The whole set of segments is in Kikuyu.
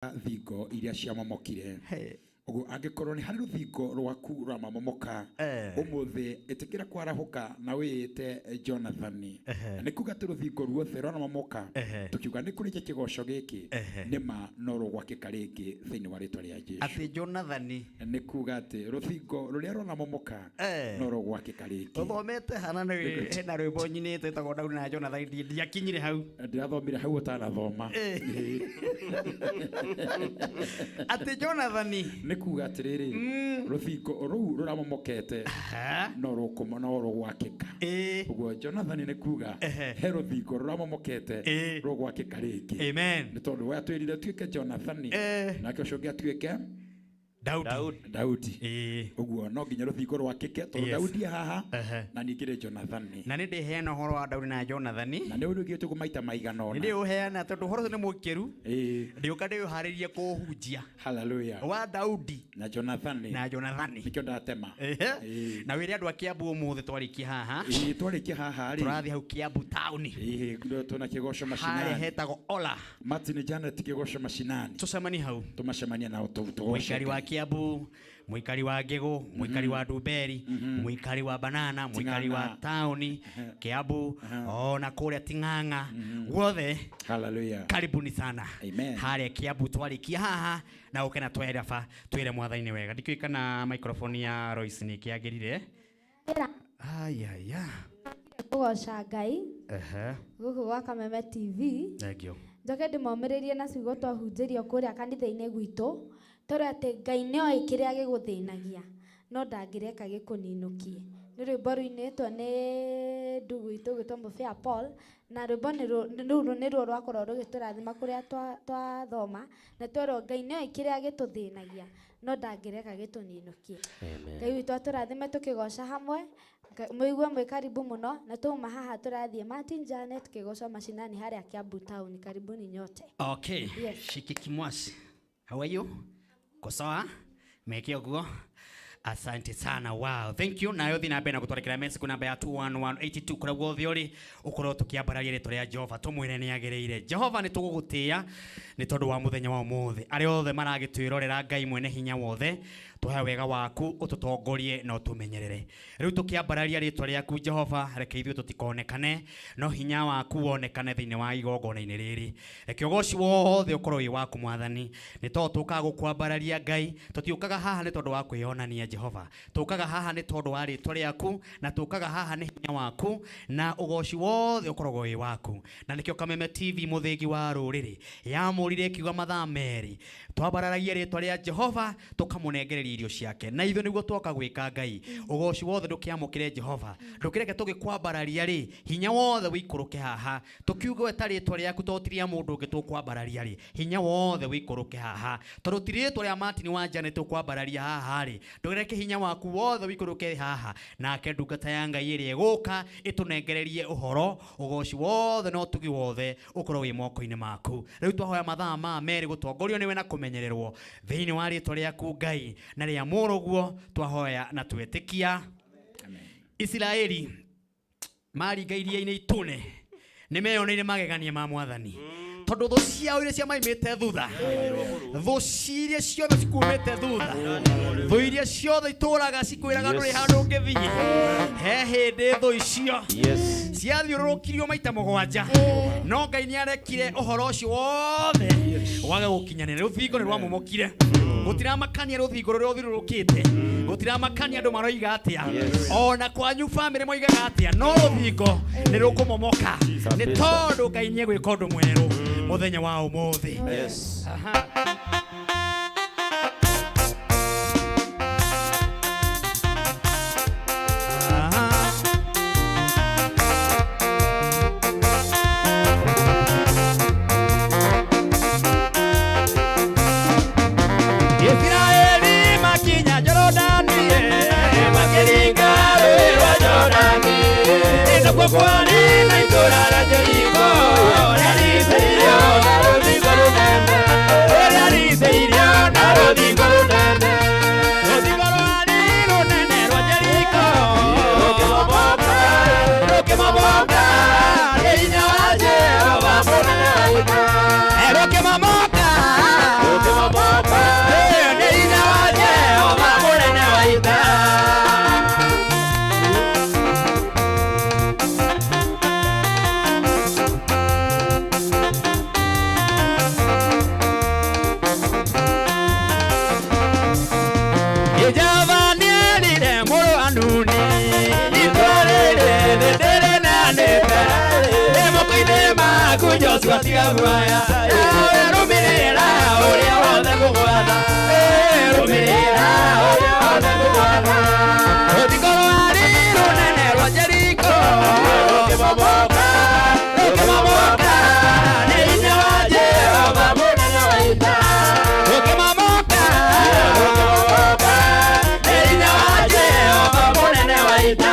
Thingo iria ciamomokire. Hey. Ũguo angĩkorwo nĩ harĩ rũthingo rwaku rwamamomoka, ũmũthĩ ĩtĩkĩra kwarahũka na wĩĩte Jonathani. Na nĩ kuga atĩ rũthingo ruothe rwanamomoka, tũkiuga nĩ kũrĩkia kĩgoco gĩkĩ, nĩma no rũgwakĩka rĩngĩ thĩinĩ wa rĩtwa rĩa Jesu. Atĩ Jonathani. Nĩ kuga atĩ rũthingo rũrĩa rwanamomoka no rũgwakĩka rĩngĩ. Ũthomete hana nĩ hena rwĩmbo nyinĩte ĩtagwo Daudi na Jonathani, ndiakinyire hau. Ndĩrathomire hau ũtanathoma. Atĩ Jonathani. Nĩ kuga atĩrĩrĩ, rũthingo rũu rũramomokete no rũkũmo no rũgwakĩka. Ũguo Jonathani nĩ kuga he rũthingo rũramomokete rũgwakĩka rĩngĩ. Amen. Nĩ tondũ we atwĩrire tuĩke Jonathani, nake ũcio ũngĩ atuĩke Daudi. Daudi. Ũguo no nginya rũthingo rwakĩke tondũ Daudi e haha na ningĩ rĩ Jonathani. Na nĩ ndĩheana ũhoro wa Daudi na Jonathani. Na nĩ ũrugĩte ũguo maita maigana Nĩ ũna. ndĩũheana tondũ ũhoro ũcio nĩ mũkĩru. Ndĩũka ndĩũharĩrie kũũhunjia. Hallelujah. Wa Daudi na Jonathani. Na Jonathani. Nĩkĩo ndatema. Na wĩre andũ a Kiambu ũmũthĩ twarĩkia haha. Twarĩkia haha rĩ. Tũrathiĩ hau Kiambu taũni. Tũna kĩgoco Harĩa macinani. hetagwo Ola. Martin Janet kĩgoco macinani. Tũcemanie hau. Tũmacemanie nao tũgoce. Mũikari wa Kiambu, mũikari wa Ngĩgũ, mũikari wa Ndumberi, mũikari wa Banana, mũikari wa Ting'ang'a. taũni, Kiambu, ona kũrĩa Ting'ang'a, guothe. Hallelujah. Karibuni sana. Amen. Harĩa Kiambu twarĩkia haha na ũke na twere ba twĩre mwathani wega. Ndikĩũĩ kana microphone ya Royce nĩ ĩkĩagĩrire. Ayaya. Kũgoca Ngai. Gũkũ gwa Kameme TV. Thank you. Njoke ndĩmomĩrĩrie na ciugo twahunjĩrio kũrĩa kanitha-inĩ gwitũ, tondũ atĩ Ngai nĩoĩ kĩrĩa gĩgũthĩnagia, no ndangĩreka gĩkũninũkie. Nĩ rwĩmbo rũinĩtwo nĩ ndugu itũ gwĩtwo Mũbĩa Paul, na rwĩmbo rũu nĩruo rwakorwo rũgĩtũrathima kũrĩa twathoma, na twerwo Ngai nĩoĩ kĩrĩa gĩtũthĩnagia, no ndangĩreka gĩtũninũkie. Amen. Ngai witũ atũrathime tũkĩgoca hamwe, mũigue mwĩ karibu mũno, na twauma haha tũrathiĩ Martin Janet kĩgoco macinani harĩa Kiambu town. Karibuni nyote. Okay. Yes. Shiki Kimwasi. How are you? Ko sawa? Meke ũguo. Asante sana. Wow. Thank you. Nayo thiĩ na mbere na gũtwarĩkĩra message namba ya 21182 kũrĩa guothe ũrĩ, ũkorwo tũkĩambararia rĩtwa rĩa Jehova, tũmwĩre nĩ agĩrĩire. Jehova, nĩ tũgũgũtĩĩa nĩ tondũ wa mũthenya wa ũmũthĩ. Arĩa othe maragĩtwĩrorera, Ngai mwene hinya wothe, tũhe wega waku, ũtũtongorie na ũtũmenyerere. Rĩu tũkĩambararia rĩtwa rĩaku Jehova, reke ithuĩ tũtikonekane, no hinya waku wonekane thĩinĩ wa igongona-inĩ rĩrĩ. Reke ũgoci wothe ũkorwo wĩ waku Mwathani. Nĩ tondũ tũkaga gũkwambararia Ngai, tũtiũkaga haha nĩ tondũ wa kwĩyonania Jehova. Tũkaga haha nĩ tondũ wa rĩtwa rĩaku, na tũkaga haha nĩ hinya waku, na ũgoci wothe ũkoragwo wĩ waku. Na nĩkĩo Kameme TV mũthĩgi wa rũrĩrĩ yamũrire ĩkiuga mathaa merĩ twambararagie rĩtwa rĩa Jehova, tũkamũnengereria irio ciake. Na ithuĩ nĩguo twoka gwĩka Ngai. Ũgoci wothe ndũkĩamũkĩre Jehova, ndũkĩreke tũgĩkwambararia rĩ, hinya wothe wĩikũrũke haha. Tũkiuga we ta rĩtwa rĩaku tondũ ti rĩa mũndũ ũngĩ tũkwambararia rĩ, hinya wothe wĩikũrũke haha. Tondũ ti rĩtwa rĩa Martin wa Janet tũkwambararia haha rĩ, ndũreke hinya waku wothe wĩikũrũke haha. Nake ndungata ya Ngai ĩrĩa ĩgũka ĩtũnengererie ũhoro, ũgoci wothe na ũtugi wothe ũkorwo wĩ moko-inĩ maku. Rĩu twahoya mathaa maya merĩ gũtongorio nĩwe na kũmenyererwo thĩinĩ wa rĩtwa rĩaku Ngai na rĩa mũrũguo, twahoya na twetĩkia. Amen. Isiraeli maringa iria-inĩ itune nĩ meyoneire magegania ma Mwathani, tondũ thũ ciao iria ciamaimĩte thutha, thũ iria ciothe cikumĩte thutha, thũ iria ciothe itũraga cikwĩraga ndũrĩ handũ ũngĩthiĩ, he hĩndĩ thũ icio ciathiũrũrũkirio maita mũgwanja, no Ngai nĩ arekire ũhoro ũcio wothe wage gũkinyanĩra. Rũthingo nĩ rwamomokire. Gũtiramakania rũthingo rũrĩa ũthiũrũrũkĩte, gũtiramakania andũ maroiga atĩa, ona kwanyu bamĩrĩ moigaga atĩa, no rũthingo nĩ rũkũmomoka nĩ tondũ Ngai nĩ egwĩka ũndũ mwerũ mũthenya wa ũmũthĩ. Yes. Isiraeli makinya Jorodani, makĩringa rũũĩ rwa Jorodani, nakuo kwarĩ na itũũra rĩa Jeriko rĩaricĩirio na rũthingo rũnene, rĩaricĩirio na rũthingo rũnene. Rũthingo rwarĩ rũnene rwa Jeriko rũkĩmomoka, rũkĩmomoka nĩ hinya wa Jehova mũnene wa ita. Rũkĩmomoka, Guoya. Nawe rũmĩrĩra ũrĩa wothe ngũgwatha. Rũmĩrĩra ũrĩa wothe ngũgwatha. Rũthingo rwarĩ rũnene rwa Jeriko rũkĩmomoka, rũkĩmomoka nĩ hinya wa Jehova mũnene wa ita. Rũkĩmomoka, rũkĩmomoka nĩ hinya wa Jehova mũnene wa ita.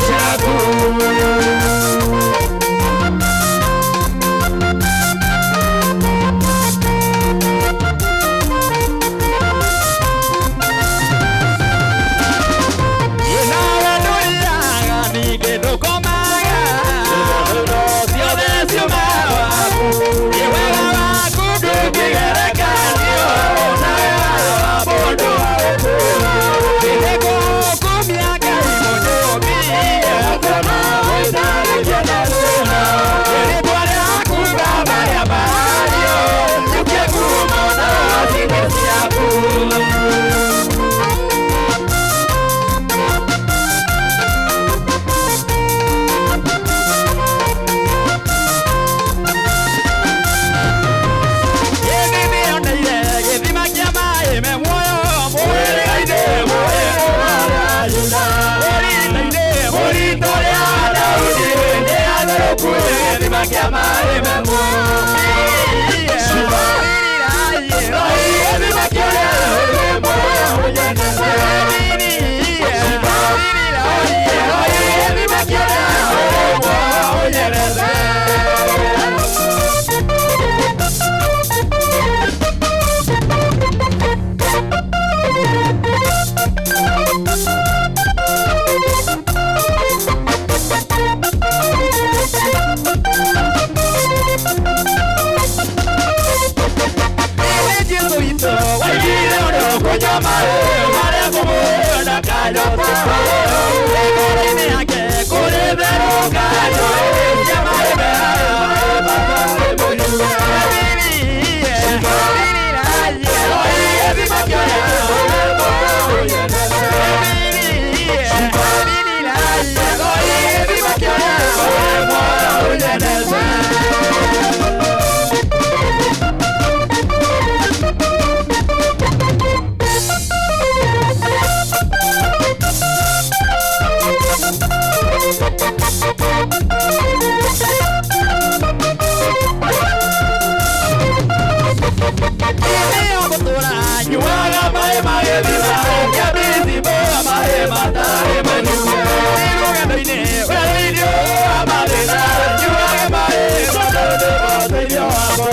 ciaku. Nawe ndũrĩaga ningĩ ndũkomaga, ciothe ciumaga waku. Ĩ wega waku ndũngĩgerekanio na wega wa mũndũ wa gũkũ. Nĩngũkumia Ngai mũnyũmbi, atema gũitarĩria na thĩna. Rĩĩtwa rĩaku Baba rĩa mario, njũkie ngumo na ciĩko ciaku. Nĩndĩoneire gĩthima kĩa maĩ me muoyo, mũhĩrĩga-inĩ mũhĩrĩga wa Juda. Mũrita-inĩ mũrita ũrĩa Daudi, nĩatherũku gĩthima kĩa maĩ me muoyo. Gĩthima kĩa gĩthima kĩa Jesu witũ waigire ũndũ kũnyua maĩ marĩa kũmũũra ndakanyota. Ngoro-inĩ yake kũrĩ therũka njũĩ cia maĩ mega, maĩ mũnyue. Nyuaga maĩ ma gĩthima kĩa mĩthimba, maĩ matarĩ manyue. Rũgendo-inĩ werũ-inĩ wa mathĩna, nyuaga maĩ tondũ nĩmo ũteithio wakwa.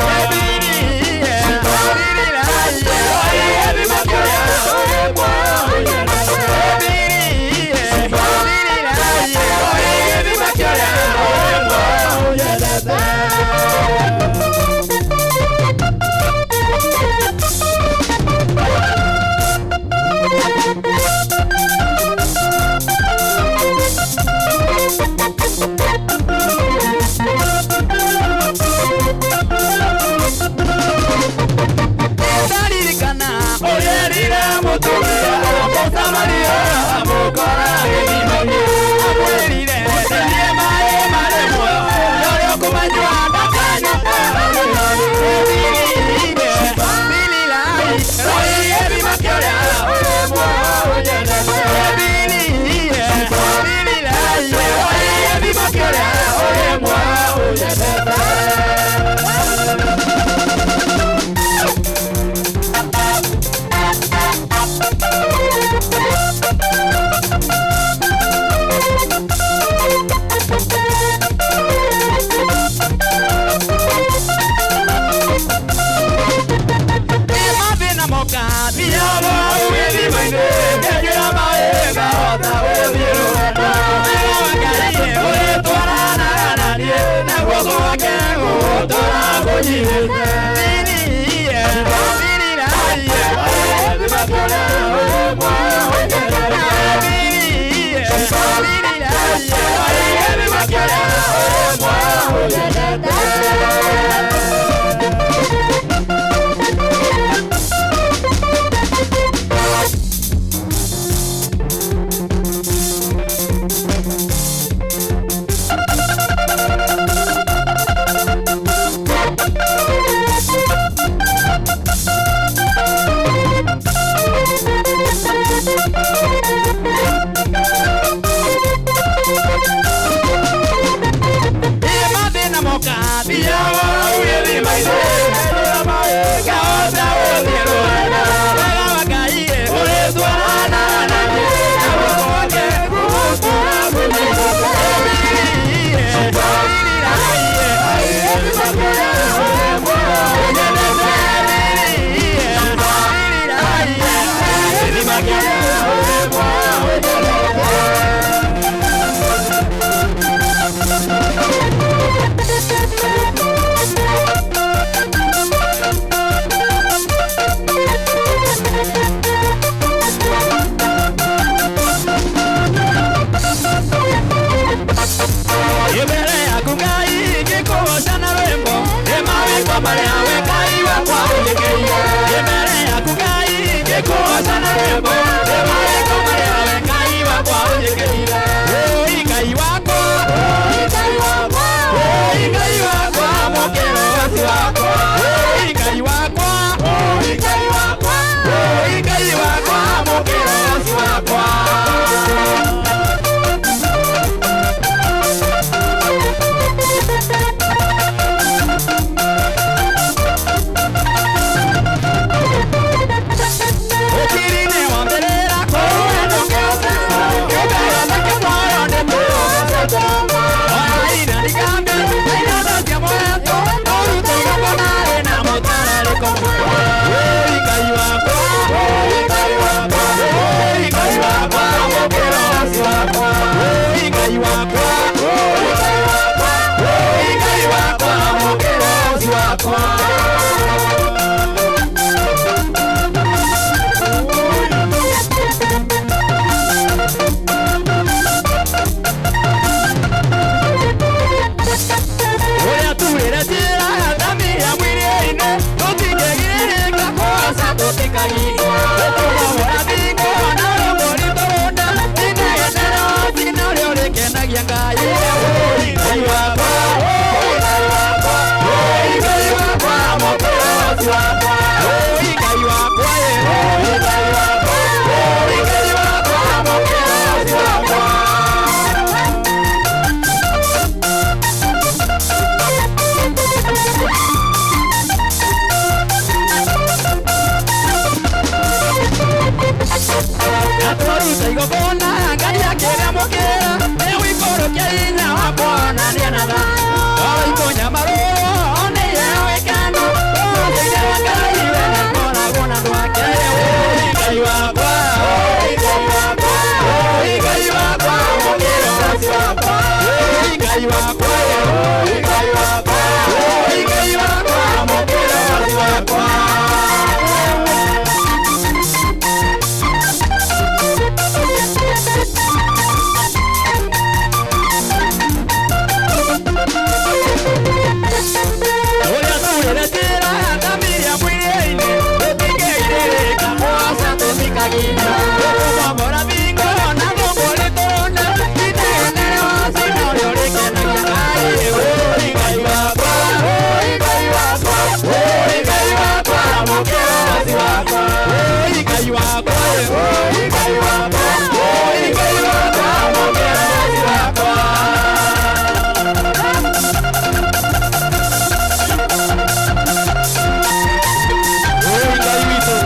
Ndaririkana ũrĩa erire mũtumia Mũsamaria amũkora gĩthima-inĩ. Amwĩrire ndetie maĩ marĩ muoyo, na ũrĩa ũkũmanyua ndakanyota. Mathĩna moka thiaga gĩthima-inĩ, ngenyuĩra maĩ ngahota gũthiĩ rũgendo. Wega wa Ngai ũrĩtwaranaga na niĩ, na guoko gwake gũgũtũũra kũnyiitĩte. Igongona Ngai akĩrĩamũkĩra nĩ ũikũrũkia hinya wa kuonania na thayũ Oikũnyamarũrwo nĩ yewĩkano Ũthĩinĩ wa Ngai we nĩakoragwo na andũ ake Ũi Ngai wakwa Ũi Ngai wakwa Ũi Ngai wakwa mũkĩra ũraci wakwa Ũi Ngai wakwa Ũi Ngai wakwa Ũi Ngai wakwa mũkĩra ũraci wakwa. Ũrĩa tũrĩre njĩra thamiria mwĩrĩ-inĩ tũtingĩirĩrĩka mwaca tũthikagia tũkũmomora thingo na gũkũrĩtũna itenere wacina ũrĩa ũrĩkenagia Ngai. Ũi Ngai wakwa Ũi Ngai wakwa Ũi Ngai wakwa mũkĩra waci wakwa Ũi Ngai wakwa Ũi Ngai wakwa Ũi Ngai wakwa mũkĩra waci wakwa. Ũi Ngai witũ.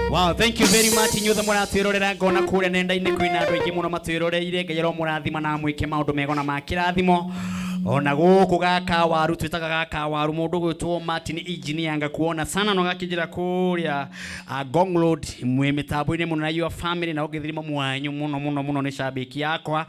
Wow, thank you very much inyuothe mũratwĩrorera ngona kũrĩa nenda-inĩ kwĩna andũ aingĩ mũno matwĩroreire. Ngai aromũrathima na amwĩke maũndũ mega na ma kĩrathimo. Ona gũkũ gaka waru twĩtaga gaka waru mũndũ gwĩtwo Martin Engineer ngakuona sana no gakĩnjĩra kũrĩa Ngong Road mwĩ mĩtambo-inĩ mũno na your family na ũngĩthirie mamu wanyu mũno mũno mũno nĩ shabiki yakwa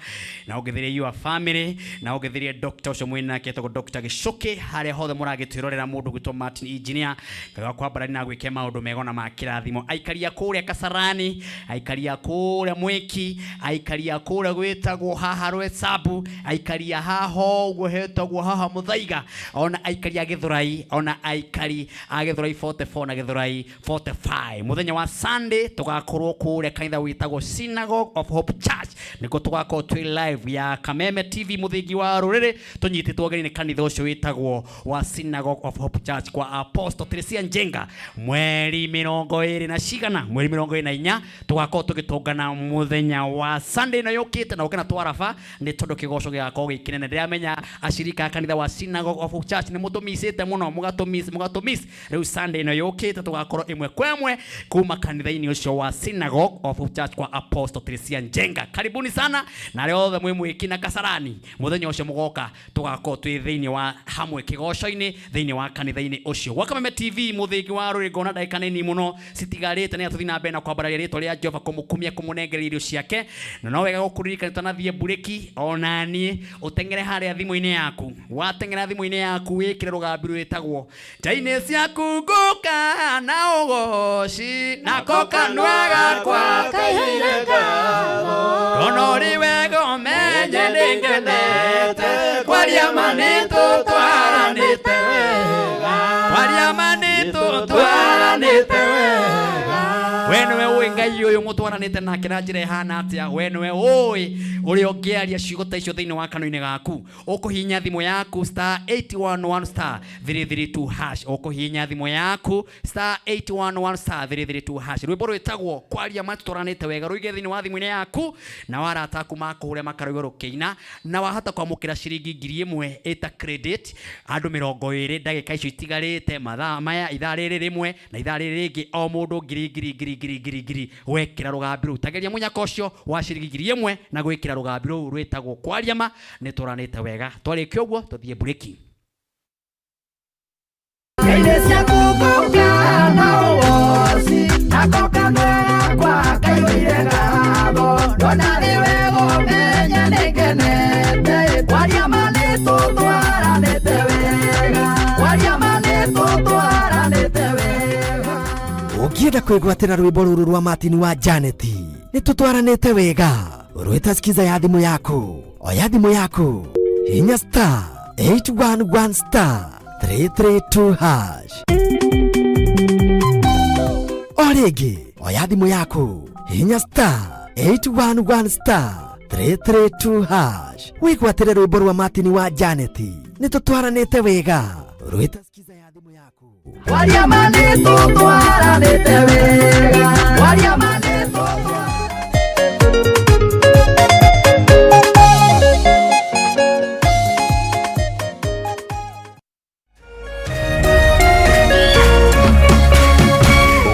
na ũngĩthirie your family na ũngĩthirie doctor ũcio mwĩ nake etagwo Dr. Gĩcũkĩ harĩa hothe mũragĩtwĩrorera mũndũ gwĩtwo Martin Engineer Ngai wakwa mbarani na gwĩke maũndũ mega na ma kĩrathimo. Aikaria kũrĩa Kasarani, aikaria kũrĩa Mwĩki, aikaria kũrĩa gwĩtagwo haha Rwesabu, aikaria haha ũguo niguo hetagwo haha Muthaiga. Ona aikari a Githurai, ona aikari a Githurai 44 na Githurai 45, muthenya wa Sunday tugakorwo kuria kanitha witagwo Synagogue of Hope Church, nikuo tugakorwo twi live ya Kameme TV muthingi wa ruriri, tunyititwo ũgeni nĩ kanitha ũcio witagwo wa Synagogue of Hope Church kwa Apostle Teresia Njenga, mweri 24 na cigana, mweri 24 tugakorwo tugitungana muthenya wa Sunday ĩno yũkĩte, na ũke na twaraba nĩ tondũ kĩgoco gĩgakorwo gĩ kĩnene. Ndĩramenya acirika a kanitha wa Synagogue of Hope Church nĩ mũtũmicĩte mũno, mũgatũmiss mũgatũmiss. Rĩu Sunday ĩno yũkĩte tũgakorwo ĩmwe kwa ĩmwe kuma kanitha-inĩ ũcio wa Synagogue of Hope Church kwa Apostle Teresia Njenga. Karibuni sana na arĩa othe mwĩ Mwĩki na Kasarani, muthenya ũcio mũgoka tũgakorwo twĩ thĩinĩ wa hamwe kĩgoco-inĩ thĩinĩ wa kanitha-inĩ ũcio. Gwa Kameme TV mũthingi wa rũrĩ, ngona ndagĩka nini mũno citigarĩte nĩ tũthiĩ na mbere na kwambararia rĩtwa rĩa Jehova, kũmũkumia, kũmũnengeria irio ciake. Na no wega gũkũririkana tũtanathiĩ mburĩki, ona niĩ ũteng'ere harĩa thimũ-inĩ yaku, wateng'era thimũ-inĩ yaku wĩkĩre rũgambi rwĩtagwo nja-inĩ ciaku ngũka na ũgoci, nako kanua gakwa kaihũire ngatho, ndona ũrĩ wega ũmenye nĩngenete, kwaria ma nĩtũtwaranĩte wega, kwaria ma nĩtũtwaranĩte wega. We nĩwe ũĩ Ngai ũyũ mũtwaranĩte nake na njĩra ĩhana atĩa. We nĩwe ũĩ ũrĩa ũngĩaria ciugo ta icio thĩinĩ wa kanua-inĩ gaku. Ũkũhihinya thimũ yaku star 811 star 332 hash, ũkũhihinya thimũ yaku star 811 star 332 hash, rwĩmbo rwĩtagwo kwaria ma tũtwaranĩte wega rũige thĩinĩ wa thimũ-inĩ yaku, na warata aku makũhũre makarũigua rũkĩina, na wahota kwamũkĩra ciringi 1000 ĩta credit andũ 20 ndagĩka icio itigarĩte, mathaa maya, ithaa rĩrĩ rĩmwe na ithaa rĩrĩ rĩngĩ, o mũndũ ngiri ngiri ngiri ngiri ngiri ngiri. Wekĩra rũgambi rũu, tageria mũnyaka ũcio wa ciringi 1000 na gwĩkĩra rũgambi rũu rwĩtagwo kwaria ma nĩtũranĩte wega. Twarĩkia ũguo tũthiĩ mburĩki. Nja-inĩ ciaku ngũka na ũgoci, nako kanua gakwa kaihũire ngatho, ndona nĩ wega ũmenye nĩngenete, kwaria ma nĩtũtwaranĩte wega, kwaria ma nĩtũtwaranĩte wega. Ũngĩenda kwĩgwatĩra rwĩmbo rũrũ rwa Martin wa Janeti nĩtũtwaranĩte wega, rwĩta skiza ya thimũ yaku, oya thimũ yaku, hinya star 811 star 332 hash. O rĩngĩ, oya thimũ yaku, hinya star 811 star 332 hash, wĩgwatĩre rwĩmbo rwa Martin wa Janeti nĩtũtwaranĩte wega, rwĩta skiza ya thimũ yaku. Kwaria ma nĩtũtwaranĩte wega, kwaria ma nĩtũtwaranĩte.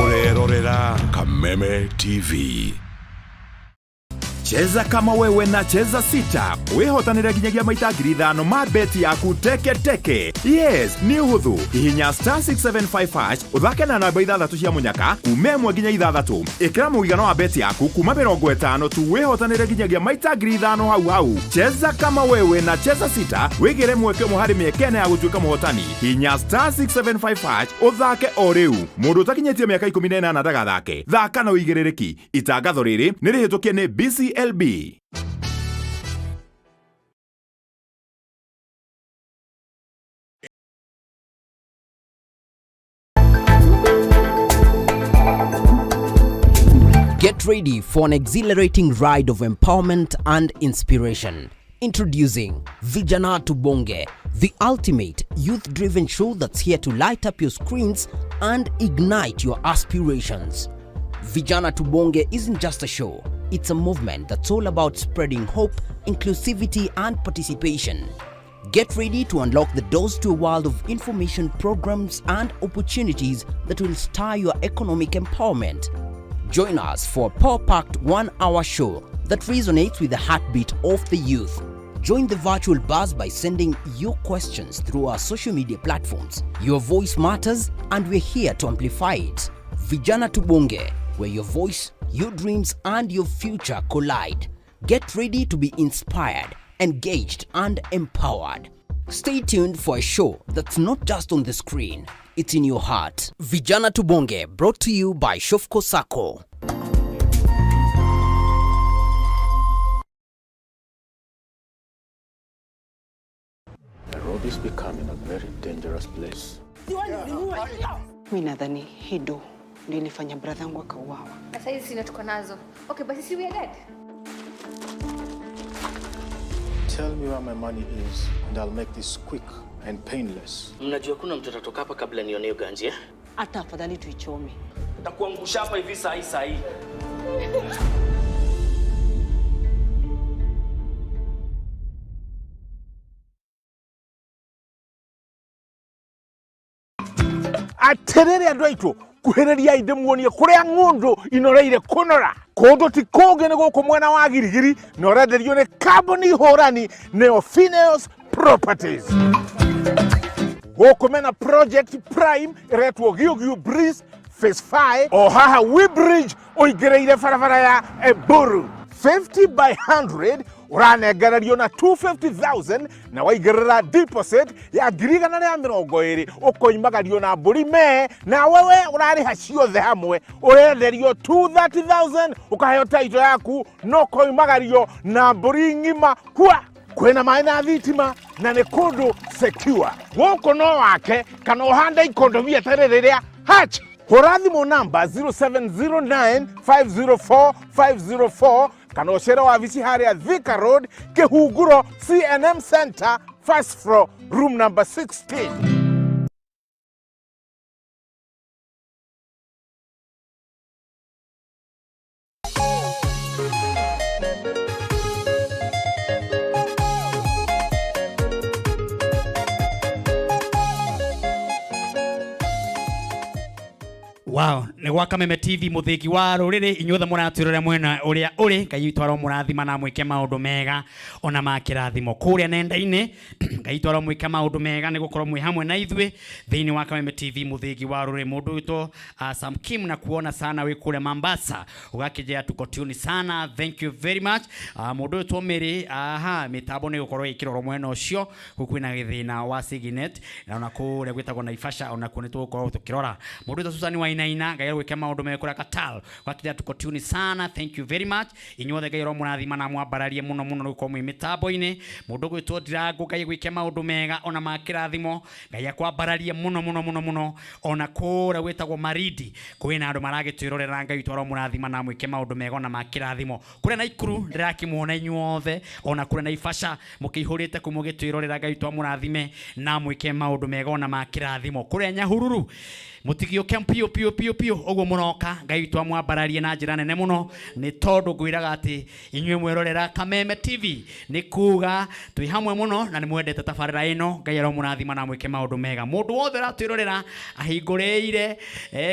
Ũrerorera Kameme TV. Cheza kama wewe na Cheza Sita wihotanire nginyagia maita 5,000 ma beti yaku teke teke. Yes, nĩ ũhũthũ. Hihinya star 675 hash ũthake na namba 6 cia mũnyaka kuma 1 nginya 6. Ĩkĩra mũigana wa beti yaku kuma 50 tu wihotanire nginyagia maita 5,000 hau hau. Cheza kama wewe na Cheza Sita wĩgĩre mweke ũmwe harĩ mĩeke ĩna ya gũtuĩka mũhotani. Hihinya star 675 hash ũthake o rĩu. Mũndũ ũtakinyĩtie mĩaka 18 ndagathake. Thaka na ũigĩrĩrĩki. Itangatho rĩrĩ nĩ rĩhĩtũkie nĩ BCLB. Get ready for an exhilarating ride of empowerment and inspiration. Introducing Vijana Tubonge, the ultimate youth-driven show that's here to light up your screens and ignite your aspirations. Vijana Tubonge isn't just a show, it's a movement that's all about spreading hope, inclusivity, and participation. Get ready to unlock the doors to a world of information, programs, and opportunities that will stir your economic empowerment. Join us for a power-packed 1-hour show that resonates with the heartbeat of the youth. Join the virtual buzz by sending your questions through our social media platforms. Your voice matters, and we're here to amplify it. Vijana Tubonge, where your voice, your dreams, and your future collide. Get ready to be inspired, engaged, and empowered. Stay tuned for a show that's not just on the screen, it's in your heart. Vijana Tubonge, brought to you by Shofco Sacco. Nairobi is becoming a very dangerous place. Mi nadhani hii do ndio ilifanya brother yangu akauawa. Sasa hizi sina tuko nazo. Okay, basi si we are dead. Tell me where my money is and I'll make this quick and painless. Mnajua kuna mtu atatoka hapa kabla nione hiyo ganji eh? Hata afadhali tuichome. Takuangusha hapa hivi saa hii saa hii. Atiriri andu aitu kuhiriria inde muonie kuria ng'undu inoreire kunora kundu ti kungi ni guku mwena wa Girigiri na urenderio ni kambuni hurani neo Phineas Properties. Guku mena project prime iretwo Giugiu Breeze Phase 5 o haha Weybridge uingiriire barabara ya Eburu 50 by 100 uranengererio na 250,000 na waigĩrĩra deposit ya 120,000 ũkoimagario na mbũri me na wewe ũrarĩha ciothe hamwe ũrenderio 230,000 ũkaheo title yaku no koimagario na mbũri ng'ima kwa kwĩna maĩ na thitima na nĩ kũndũ secure gũkũ no wake kana ũhande ikondobia tarĩ rĩrĩa hach hũra thimũ namba 0709 504 504 kana ũcere wabici harĩa Thika Road Kĩhunguro CNM Center first floor room number 16. Wow, nĩ gwa Kameme TV mũthĩgi wa rũrĩrĩ inyuothe mũratwĩrora mwena ũrĩa ũrĩ Ngai witũ aromũrathima na mwĩke maũndũ mega ona ma kĩrathimo kũrĩa nenda-inĩ Ngai witũ aromwĩka maũndũ mega nĩ gũkorwo mwĩ hamwe na ithuĩ thĩinĩ wa Kameme TV mũthĩgi wa rũrĩrĩ mũndũ witũ Sam Kim na kuona sana wĩ kũrĩa Mombasa ũgakĩnjĩra tuko tune sana, thank you very much. Mũndũ witũ Mary aha mĩtambo nĩ gũkorwo ĩkĩrorwo mwena ũcio kũu kwĩna gĩthĩna wa Signet na ona kũrĩa gwĩtagwo Naivasha ona kuo nĩ tũgũkorwo tũkĩrora mũndũ witũ Susan Wainaina Ngai arogwĩka maũndũ mega kũrĩa Qatar gwakinya tuko tune sana, thank you very much. Inyuothe Ngai aromũrathima na mwambararie mũno mũno nĩ gũkorwo mwĩ mĩtambo-inĩ mũndũ gwĩtwo Ndirangu Ngai gwĩke maũndũ mega ona ma kĩrathimo Ngai akwambararie mũno mũno mũno mũno ona kũrĩa gwĩtagwo Maridi kwĩna andũ maragĩtwĩrorera Ngai witũ aromũrathima na mwĩke maũndũ mega ona ma kĩrathimo kũrĩa Naikuru ndĩrakĩmuona inyuothe ona kũrĩa Naivasha mũkĩihũrĩte kũu mũgĩtwĩrorera Ngai witũ amũrathime na mwĩke maũndũ mega ona ma kĩrathimo kũrĩa Nyahururu mũtigĩũke piũ piũ piũ piũ ũguo mũroka Ngai witũ amwambararie na njĩra nene mũno nĩ tondũ ngwĩraga atĩ inyuĩ mwerorera Kameme TV nĩ kuga twĩ hamwe mũno na nĩ mwendete tabarĩra ĩno Ngai aromũrathima na mwĩke maũndũ mega mũndũ wothe ũratwĩrorera ahingũrĩire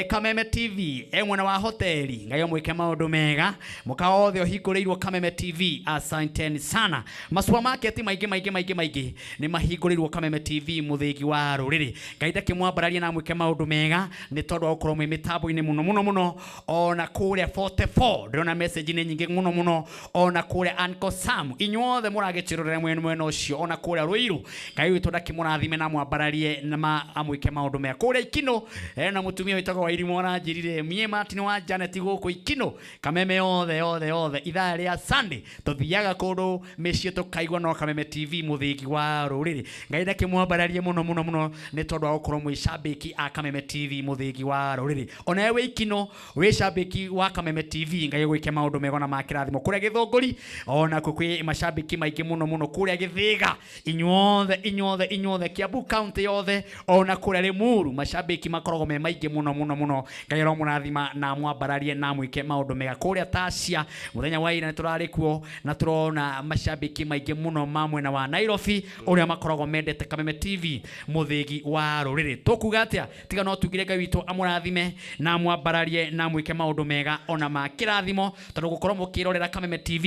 Kameme TV e mwena wa hoteli Ngai amwĩke maũndũ mega mũka wothe ũhingũrĩirwo Kameme TV asanteni sana masupamarket maingĩ maingĩ maingĩ maingĩ nĩ mahingũrĩirwo Kameme TV mũthĩgi wa rũrĩrĩ Ngai ndakĩmwambararie na mwĩke maũndũ mega nĩ tondũ wa gũkorwo mwĩ mĩtambo-inĩ mũno mũno mũno ona kũrĩa 44 ndĩrona message nĩ nyingĩ mũno mũno ona kũrĩa Uncle Sam inyuothe mũragĩtwĩrorera mwena mwena ũcio ona kũrĩa Ruiru Ngai witũ ndakĩmũrathime na mwambararie na amwĩke maũndũ mega kũrĩa Ikino na mũtumia wĩtagwo Wairimũ aranjĩrire mie Martin wa Janet gũkũ Ikino Kameme yothe yothe yothe ithaa rĩa Sunday tũthiaga kũndũ mĩciĩ tũkaigua no Kameme TV mũthĩgi wa rũrĩrĩ Ngai ndakĩmwambararie mũno mũno mũno nĩ tondũ wa gũkorwo mwĩ shabiki a Kameme TV mũthĩgi wa rũrĩrĩ ona we Ikino wĩ shabiki wa Kameme TV Ngai gwĩke maũndũ mega na ma kĩrathimo kũrĩa Gĩthũngũri ona kuo kwĩ mashabiki maingĩ mũno mũno kũrĩa Gĩthĩga inyuothe inyuothe inyuothe Kiambu County yothe ona kũrĩa Limuru mashabiki makoragwo me maingĩ mũno mũno mũno Ngai aromũrathima na mwambararie na mwĩke maũndũ mega kũrĩa Tasia mũthenya wa ira nĩ tũrarĩ kuo na tũrona mashabiki maingĩ mũno ma mwena wa Nairobi ũrĩa makoragwo mendete Kameme TV mũthĩgi wa rũrĩrĩ tũkuga atĩa tiga no tugire Ngai witũ amũrathime na mwambararie na mwĩke maũndũ mega ona ma kĩrathimo tondũ gũkorwo mũkĩrorera Kameme TV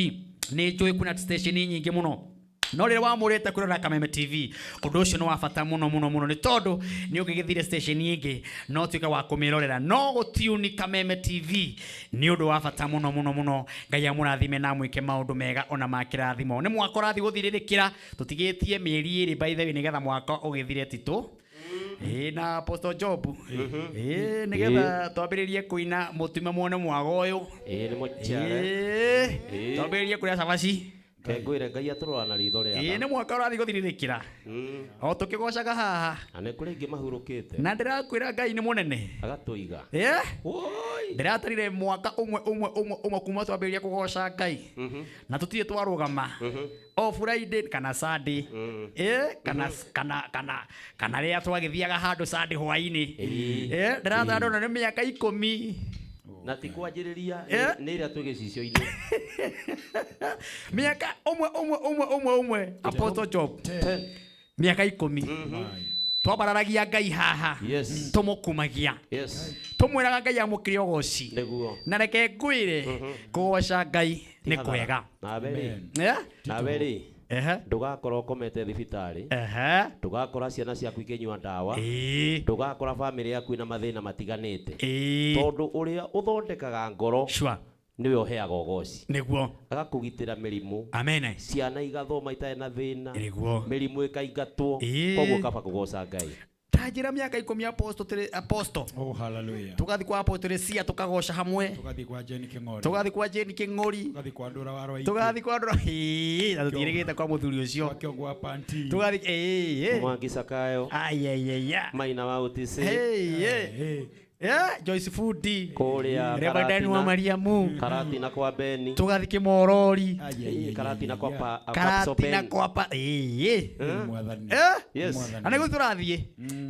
nĩ njũĩ kwĩna station nyingĩ mũno no rĩrĩa wamũrĩte kwĩrora Kameme TV ũndũ ũcio nĩ wa bata mũno mũno mũno nĩ tondũ nĩ ũngĩgĩthire station ĩngĩ no tuĩke wa kũmĩrorera no gũtiuni Kameme TV nĩ ũndũ wa bata mũno mũno mũno Ngai amũrathime na amwĩke maũndũ mega ona ma kĩrathimo nĩ mwaka ũrathiĩ gũthirĩrĩkĩra tũtigĩtie mĩeri ĩrĩ by the way nĩgetha mwaka ũgĩthire titũ na Apostle Job nĩgetha twambĩrĩrie kũina mũtume muone mwaga ũyũ twambĩrĩrie kũrĩa cabaci. Ngwĩre Ngai atũrora na ritho rĩa Ĩĩ nĩ mwaka ũrathiĩ gũthirirĩkĩra. O tũkĩgocaga haha. Na nĩ kũrĩ ingĩ mahurũkĩte. Na ndĩrakwĩra Ngai nĩ mũnene. Agatũiga. Ĩĩ? Ndĩratarire mwaka ũmwe ũmwe ũmwe ũmwe kuma twambĩrĩria kũgoca Ngai. Na tũtirĩ twarũgama. O Friday kana Sunday. Ĩĩ kana kana kana kana rĩrĩa twagĩthiaga handũ Sunday hwainĩ. Ĩĩ ndĩratara ndona nĩ mĩaka 10. Na ti kwanjĩrĩria Eh? nĩ ĩrĩa twĩ gĩcicio-inĩ. Mĩaka ũmwe ũmwe ũmwe ũmwe ũmwe Apostle Job. Mĩaka 10. Twambararagia Ngai haha. Yes. Tũmũkumagia. Yes. Tũmwĩraga Ngai amũkĩre ũgoci. Nĩguo. Na reke ngwĩre kũgoca Ngai nĩ kwega. Nawe rĩ. Eh? Nawe rĩ. Ndũgakora ũkomete thibitarĩ. Ndũgakora ciana ciaku ikĩnyua ndawa. Ndũgakora bamĩrĩ yaku ĩna mathĩna matiganĩte. Tondũ ũrĩa ũthondekaga ngoro nĩwe ũheaga ũgoci. Nĩguo. Agakũgitĩra mĩrimũ. Amen. Ciana igathoma itarĩ na thĩna. Nĩguo. Mĩrimũ ĩkaingatwo. Koguo kaba kũgoca Ngai. Ta njĩra mĩaka 10 apostle tũrĩ apostle. Oh hallelujah. Tũgathiĩ kwa apostle cia tũkagoca hamwe. Tũgathiĩ kwa Jane Kĩng'ori. Tũgathiĩ kwa Jane Kĩng'ori. Tũgathiĩ kwa Ndũra wa Rwaingĩ. Tũgathiĩ kwa Ndũra. Ĩĩ, na tũtiĩrĩgĩte kwa mũthuri ũcio. Kwa Kĩongo wa Panti. Tũgathiĩ ĩĩ. Mwangi Sakayo. Ai ai ai. Maina wa UTC. Hey, hey. Yeah, Joyce Fundi. Kũrĩa Reverend wa Mariamu. Karatina kwa Beni. Tũgathiĩ Kĩmorori. Karatina kwa pa Karatina kwa pa. Ĩĩ. Mwathani. Eh? Yes. Na nĩguo tũrathiĩ.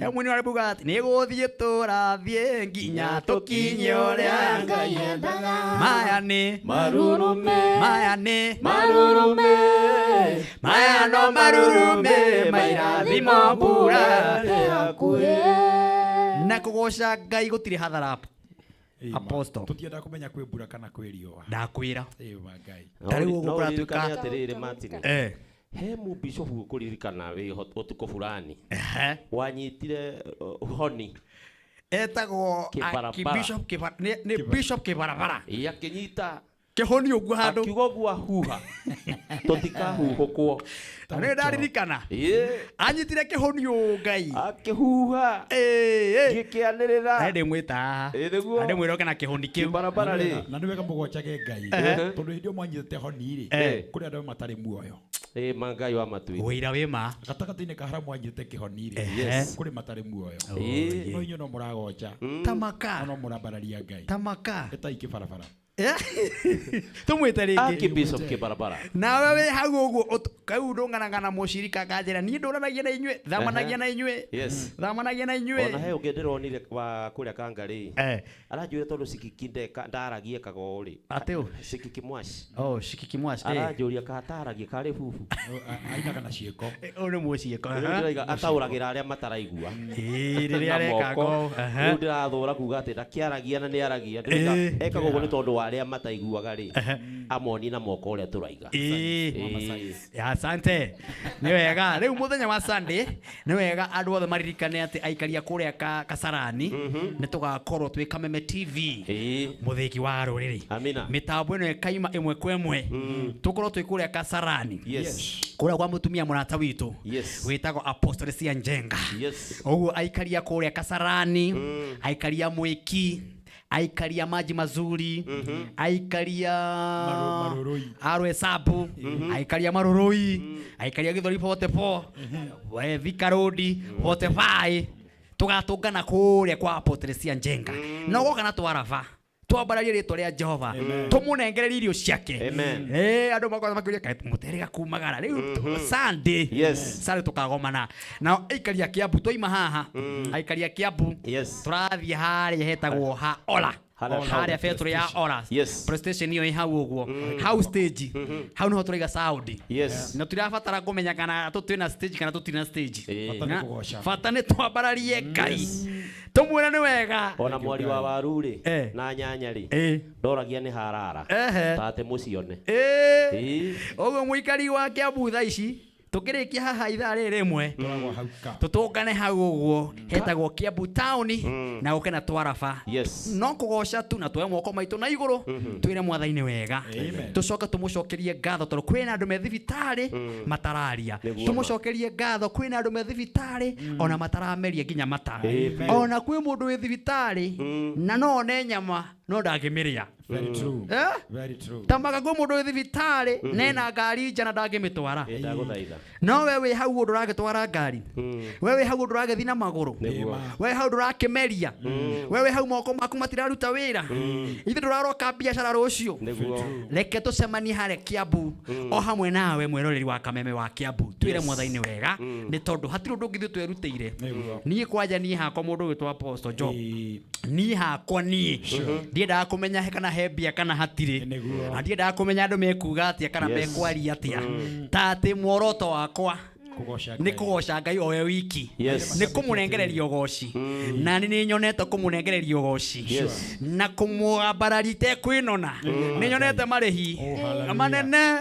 He mũini wa rĩmbuga atĩ nĩgũthiĩ tũrathiĩ nginya tũkinye ũrĩa Ngai endaga. Maya nĩ marurume. Maya nĩ marurume. Maya no marurume mairathimo mbura hakuhĩ. Na kũgoca Ngai gũtirĩ hathara Apostle. Tũtiendaga kũmenya kwĩ mbura kana kwĩ riũa. Ndakwĩra. Ĩĩ wa Ngai. Ta rĩu ũguo No ũririkane kũratuĩka atĩrĩrĩ Martin. Eh. He mũbishopu ũkũririkana wĩ ũtukũ fulani. Wanyitire honi. Etagwo Kĩbarabara. Archbishop Kĩba- nĩ Bishop Kĩbarabara. Ĩ akĩnyita kĩhoni ũguo handũ. Akiuga ũguo ahuha. Tũtikahuhũkwo. Na nĩ ndaririkana. Ĩ. Anyitire kĩhoni ũũ Ngai. Akĩhuha. Ĩ. Gĩkĩanĩrĩra. Na ndĩmwĩta haha. Ĩ nĩguo. Na ndĩmwĩra oke na kĩhoni kĩu. Kĩbarabara rĩ. Na nĩ wega mũgocage Ngai. Tondũ hĩndĩ ĩyo mwanyitĩte honi rĩ, kũrĩ andũ matarĩ muoyo. Ĩ ma Ngai wa matu. Wĩira wĩ ma. Gatagatĩ-inĩ ka harĩa mwanyitĩte kĩhoni rĩ, Yes. kũrĩ matarĩ muoyo. Ĩ. No inyuĩ no mũragoca. Tamaka. No mũrambararia Ngai. Tamaka. Ĩtai kĩbarabara. Tũmwĩte rĩngĩ. Archbishop Kĩbarabara. Nawe wĩ hau ũguo kau ndũng'anang'ana mũcirika kanjĩra niĩ ndũranagia na inyuĩ thamanagia na inyuĩ Yes. thamanagia na inyuĩ Ona he ũngĩ ndĩronire wa kũrĩa Kangarĩ. Eh. Aranjũria tondũ Shikiki ndeka ndaragie kago rĩ. Atĩ ũ? Shikiki Mwaci. Oh, Shikiki Mwaci. Aranjũria ka ataragie karĩ bubu. Ainaga na ciĩko. Ũyũ nĩ mũciĩko. Rĩu ndĩraiga ataũragĩra arĩa mataraigua. Ĩĩ, rĩrĩa Na areka moko. ngo, Rĩu ndĩrathũra kuga atĩ ndakĩaragia na nĩaragia. Ndĩraiga ekaga ũguo nĩ tondũ wa arĩa mataiguaga rĩ. Amoni na moko ũrĩa tũraiga. Ĩĩ. Asante. Nĩ wega. Rĩu mũthenya wa Sunday nĩ wega andũ othe maririkane atĩ aikaria kũrĩa Kasarani nĩ tũgakorwo twĩ Kameme TV. Mũthĩgi wa rũrĩrĩ. Amina. Mĩtambo ĩno ĩkaima ĩmwe kwa ĩmwe. Tũkorwo twĩ kũrĩa Kasarani. Yes. Kũrĩa kwa mũtumia mũrata witũ. Yes. Wĩtagwo Apostle Cia Njenga. Yes. Ũguo aikaria kũrĩa Kasarani, aikaria Mwĩki, aikaria maji mazuri, aikaria Arwesabu, aikaria Marurui, aikaria Githori 44, Thika Road 45, tũgatũngana kũrĩa kwa Apostle Cia Njenga. No goka na twaraba twambararie rĩtwa rĩa Jehova tũmũnengererie irio ciake. Amen. Andũ makorwo makĩũria kaĩ mũterĩga kumagara rĩu Sunday. Yes. Sunday tũkagomana nao aikaria Kiambu twaima haha aikaria Kiambu Yes. tũrathiĩ harĩa hetagwo ha Ola Harĩa harĩa betũrũ ya Ola Yes. PlayStation ĩyo ĩ hau ũguo hau stage hau nĩho tũraiga sound. Yes. Na tũtirabatara kũmenya kana twĩna stage kana tũtirĩ na stage. Bata nĩ kũgoca. Bata nĩ twambararie Ngai tũmwĩre nĩ wega. Ona mwari wa waru rĩ Eh. na nyanya rĩ Eh. ndoragia nĩ harara Ehe. ta atĩ mũcione. Ĩĩ. Ũguo mũikari wa Kiambu thaa ici tũkĩrĩkia haha ithaa rĩrĩ rĩmwe Tũragwo hau ka. tũtũngane hau ũguo hetagwo Kiambu town na ũke na twaraba. Yes. No kũgoca tu na tuoe moko maitũ na igũrũ twĩre mwathani wega. Amen. Tũcoke tũmũcokerie ngatho tondũ kwĩna andũ me thibitarĩ matararia. Nĩguo. Tũmũcokerie ngatho kwĩna andũ me thibitarĩ ona matarameria nginya mata. Ĩĩ, Ona kwĩ mũndũ wĩ thibitarĩ na no one nyama no ndangĩmĩrĩa. Very true. Eh? Very true. Tambaga gwĩ mũndũ wĩ thibitarĩ nena ngari nja na ndangĩmĩtwara. Ndagũthaitha. No we wĩ hau ndũragĩtwara ngari, we wĩ hau ndũragĩthiĩ na magũrũ, Nĩguo. we hau ndũrakĩmeria, we wĩ hau moko maku matiraruta wĩra, ithuĩ ndũraroka biacara rũciũ. Nĩguo. Reke tũcemanie harĩa Kiambu o hamwe nawe mwĩroreri wa Kameme wa Kiambu, twĩre Mwathani nĩ wega, nĩ tondũ hatirĩ ũndũ ũngĩ ithuĩ twerutĩire. Niĩ kwanja niĩ hakwa mũndũ ũgwĩtwo Apostle Job, niĩ hakwa niĩ ndiendaga kũmenya kana he mbia kana hatirĩ, na ndiendaga kũmenya andũ mekuga atĩa kana mekwaria atĩa, ta atĩ muoroto wakwa nĩ kũgoca Ngai o we wiki, nĩ kũmũnengereria ũgoci, na nĩ nyonete kũmũnengereria ũgoci na kũmwambararia itekwĩnona, nĩ nyonete marĩhi manene.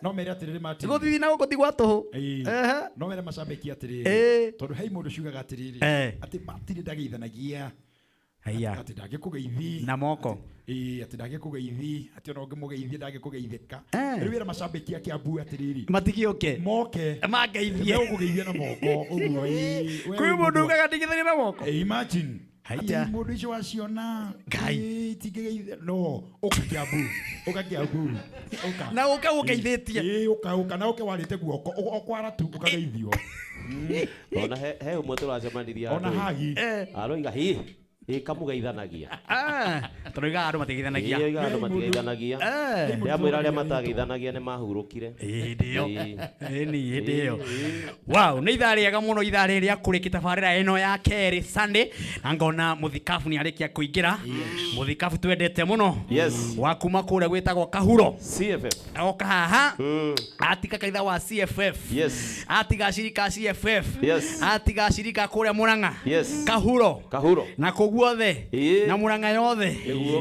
No mere atiriri Martin. Gũthiĩ na gũkũ ti gwa tũhũ. No mere macambĩki atiriri, tondũ he mũndũ ciugaga atiriri atĩ Martin ndageithanagia. Haiya. Atĩ ndangĩkũgeithi na moko. Atĩ ndangĩkũgeithi, atĩ ona ũngĩmũgeithia ndangĩkũgeithĩka. Rĩu wĩra macambĩki a Kiambu atiriri matigĩũke moke mangeithie, megũkũgeithia na moko ũguo. Kwĩ mũndũ ugaga ndigithania na moko. Imagine. Haiya. Atĩ mũndũ icio waciona Ngai. Itingĩgeithia no ũka Kiambu, ũka Kiambu, ũka na ũka ũgeithĩtie. Ũka ũka na ũke warĩte guoko o kwara tu ũkageithio. Ona he ũmwe tũracemanirie Ona handũ. hagi. Aroiga hi ĩkamũgeithanagia. Tũroigaga andũ matigeithanagia. Ĩĩ, oigaga andũ matigeithanagia. Ndĩramwĩra arĩa matageithanagia nĩ mahurũkire. Hĩndĩ ĩyo. Ĩni hĩndĩ ĩyo. Wow, nĩ ithaa rĩega mũno, ithaa rĩrĩ rĩa kũrĩkia tabarĩra ĩno ya kerĩ Sunday, na ngona mũthikabu nĩ arĩkia kũingĩra. Mũthikabu twendete mũno. Wa kuma kũrĩa gwĩtagwo Kahuro. CFF. Oka haha. Atiga kanitha wa CFF. Atiga cirika CFF. Atiga cirika kũrĩa Murang'a. Kahuro. Kahuro. Na kũu guothe na Murang'a yothe,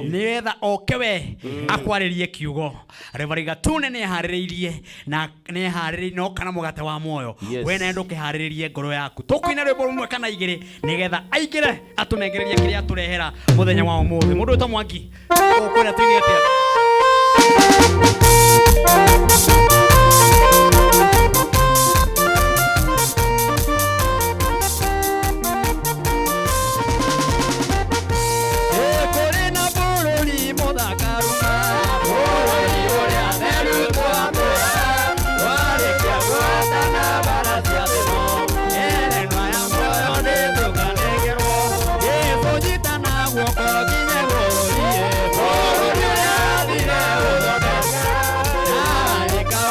nĩgetha oke we akwarĩrie kiugo. Reverend Gatune nĩeharĩrĩirie na nĩeharĩrĩirie no kana mũgate wa muoyo. We nawe ndũkĩharĩrĩrie ngoro yaku, tũkũina rwĩmbo rũmwe kana igĩrĩ nĩgetha aingĩre atũnengererie kĩrĩa atũrehera mũthenya wa ũmũthĩ. Mũndũ wĩtwo Mwangi, ũkwĩra tũine atĩa? Kũrĩ na bũrũri mũthakaruma, bũrũri ũrĩa theru twatũũraga, twarĩkia kũhotana mbara cia thĩ-ĩno, ngerenwa ya muoyo nĩtũkanengerwo. Jesũ nyitana guoko nginye bũrũri, bũrũri ũrĩa athire gũthondeka. Ndarĩka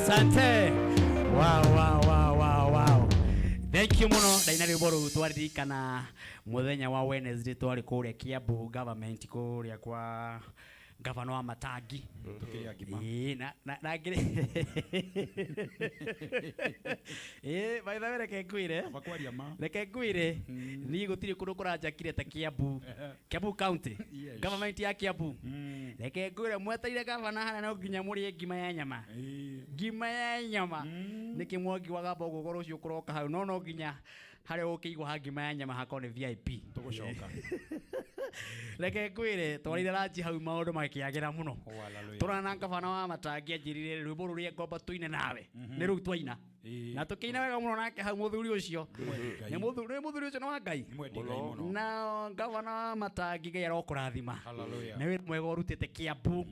Asante. Wow, wow, wow, wow, wow. Thank you muno ndaina rwimbo rũu twaririkana muthenya wa Wednesday twari kuria Kiambu government kuria kwa gavana wa Matangi tukiria ngima. Ĩĩ, na ngĩrĩ ĩĩ, by the way, reke ngwĩre. Makwaria ma. Reke ngwĩre, niĩ gũtirĩ kũndũ kũranjakire ta Kiambu, Kiambu County. Yes. Government ya Kiambu. Reke ngwĩre, mwetereire gavana harĩa no nginya mũrĩe ngima ya nyama. Ngima ya nyama. Nĩkĩ mwangi wa gamba ũguo rũciũ kũroka hau, no nginya harĩa ũkĩigua ha ngima ya nyama hakorwo nĩ VIP. Tũgũcoka. Reke ngwĩre, twarire ranji hau maũndũ makĩagĩra mũno. Hallelujah. Tũrona gavana wa Matangi anjĩrire rwĩmbo rũrĩa ngomba tũine nawe nĩ rũu twaina. Na tũkĩina wega mũno nake hau mũthuri ũcio. Nĩ mũthuri ũcio nĩ wa Ngai. Mwendi Ngai mũno. Na gavana wa Matangi Ngai arokũrathima. Hallelujah. Nĩ wĩra mwega ũrutĩte Kiambu.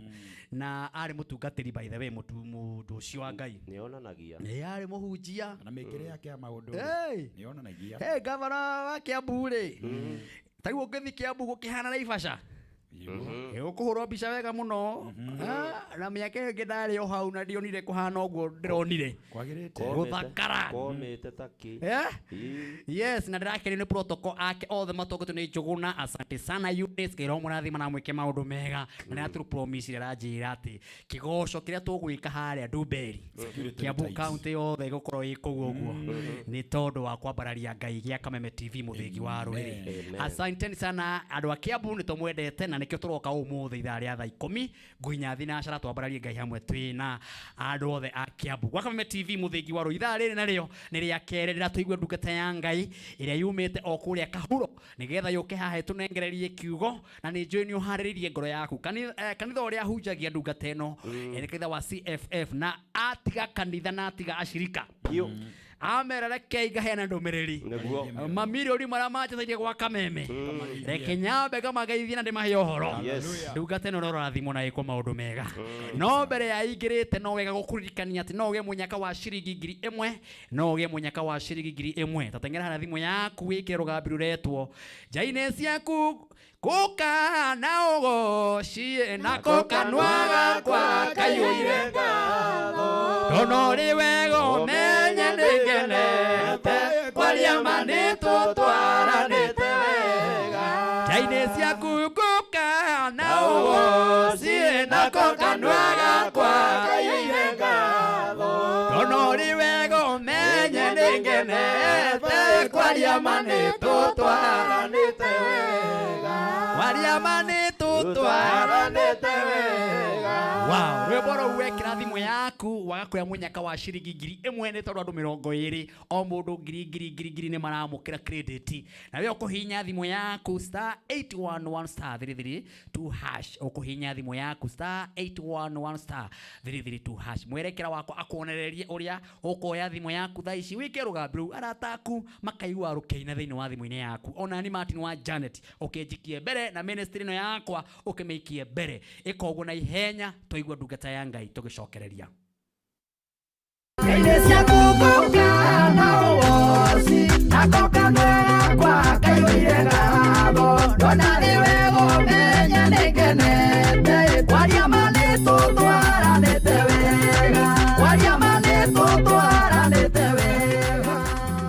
Na arĩ mũtungatĩri by the way, mũndũ ũcio wa Ngai. Nĩonanagia. Nĩ arĩ mũhunjia. Na mĩkĩre yake ya maũndũ. Hey! Nĩonanagia. Hey, gavana wa Kiambu rĩ. Ta rĩu ũngĩthiĩ Kiambu gũkĩhana Naivasha. Ũkũhũrwo mbica wega mũno. Na mĩaka ĩyo ĩngĩ ndarĩ o hau na ndionire kũhana ũguo ndĩronire. Kwagĩrĩte. Gũthakara. Komĩte ta kĩ. Eh? Yes, na ndĩrakenio nĩ protocol ake othe matongoretio nĩ Njũgũna. Asante sana Eunice, Ngai aromũrathima na amwĩke maũndũ mega. Na nĩ atũpromise aranjĩra atĩ kĩgoco kĩrĩa tũgwĩka harĩa Ndumberi, Kiambu County yothe ĩgũkorwo ĩ kũu ũguo nĩ tondũ wa kwambararia Ngai gĩa Kameme TV mũthĩgi wa rũrĩrĩ. Asanteni sana andũ a Kiambu, nĩ tũmwendete na nĩkĩo tũroka ũmũthĩ ithaa rĩa thaa 10 nginya thinacara twambararie Ngai hamwe twĩna andũ othe a Kiambu. Gwa Kameme TV mũthĩgi wa rũrĩrĩ, ithaa rĩrĩ narĩo nĩ rĩa kerĩ rĩrĩa tũigue ndungata ya Ngai ĩrĩa yumĩte o kũrĩa Kahuro nĩgetha yũke haha ĩtũnengererie kiugo, na nĩ njũĩ nĩ ũharĩrĩirie ngoro yaku. Kanitha ũrĩa hunjagia ndungata ĩno nĩ kanitha wa CFF, na atiga kanitha na atiga ashirika amera reke ngaheana ndũmĩrĩri mamirioni marĩa manjetheire gwa Kameme, reke nyambe ngamageithie na ndĩmahe ũhoro. Ndungata ĩno ũrathimwo na ĩkwo maũndũ mega. No mbere ya ingĩrĩte no wega gũkũririkania atĩ no ũgĩe mũnyaka wa ciringi 1000, no ũgĩe mũnyaka wa ciringi 1000. Tateng'era harĩa thimũ yaku wĩkĩre rũgambi rũretwo nja-inĩ ciaku kũka na ũgocie nako kanua gakwa kaiyũire ngatho. Ndono rĩ wega ũmenye nĩngenete kwaria ma nĩtũtwaranĩte wega. Nja-inĩ ciaku kũka na ũgocie nako kanua gakwa kaiyũire ngatho. Ndono rĩ wega ũmenye nĩngenete kwaria ma nĩtũtwaranĩte wega. Kwaria ma nĩtũtwaranĩte wega. Wow, rwĩmbo rũu wekĩra thimũ yaku wagakuoya mũnyaka wa ciringi 1000 nĩ tondũ andũ 20 o mũndũ ngiri ngiri ngiri ngiri nĩ maramũkĩra credit. Na we ũkũhihinya thimũ yaku star 811 star 332 hash. Ũkũhihinya thimũ yaku star 811 star 332 hash. Mwerekera wakwa akuonererie ũrĩa ũkoya thimũ yaku thaa ici wĩke rũgambi rũu arata aku makaigua rũkĩina thĩinĩ wa thimũ-inĩ yaku. Ona ni Martin wa Janet ũkĩnjikie mbere na ministry ĩno yakwa ũkĩmĩikie mbere ĩka ũguo na ihenya twaigua ndungata ya Ngai tũgĩcokereria.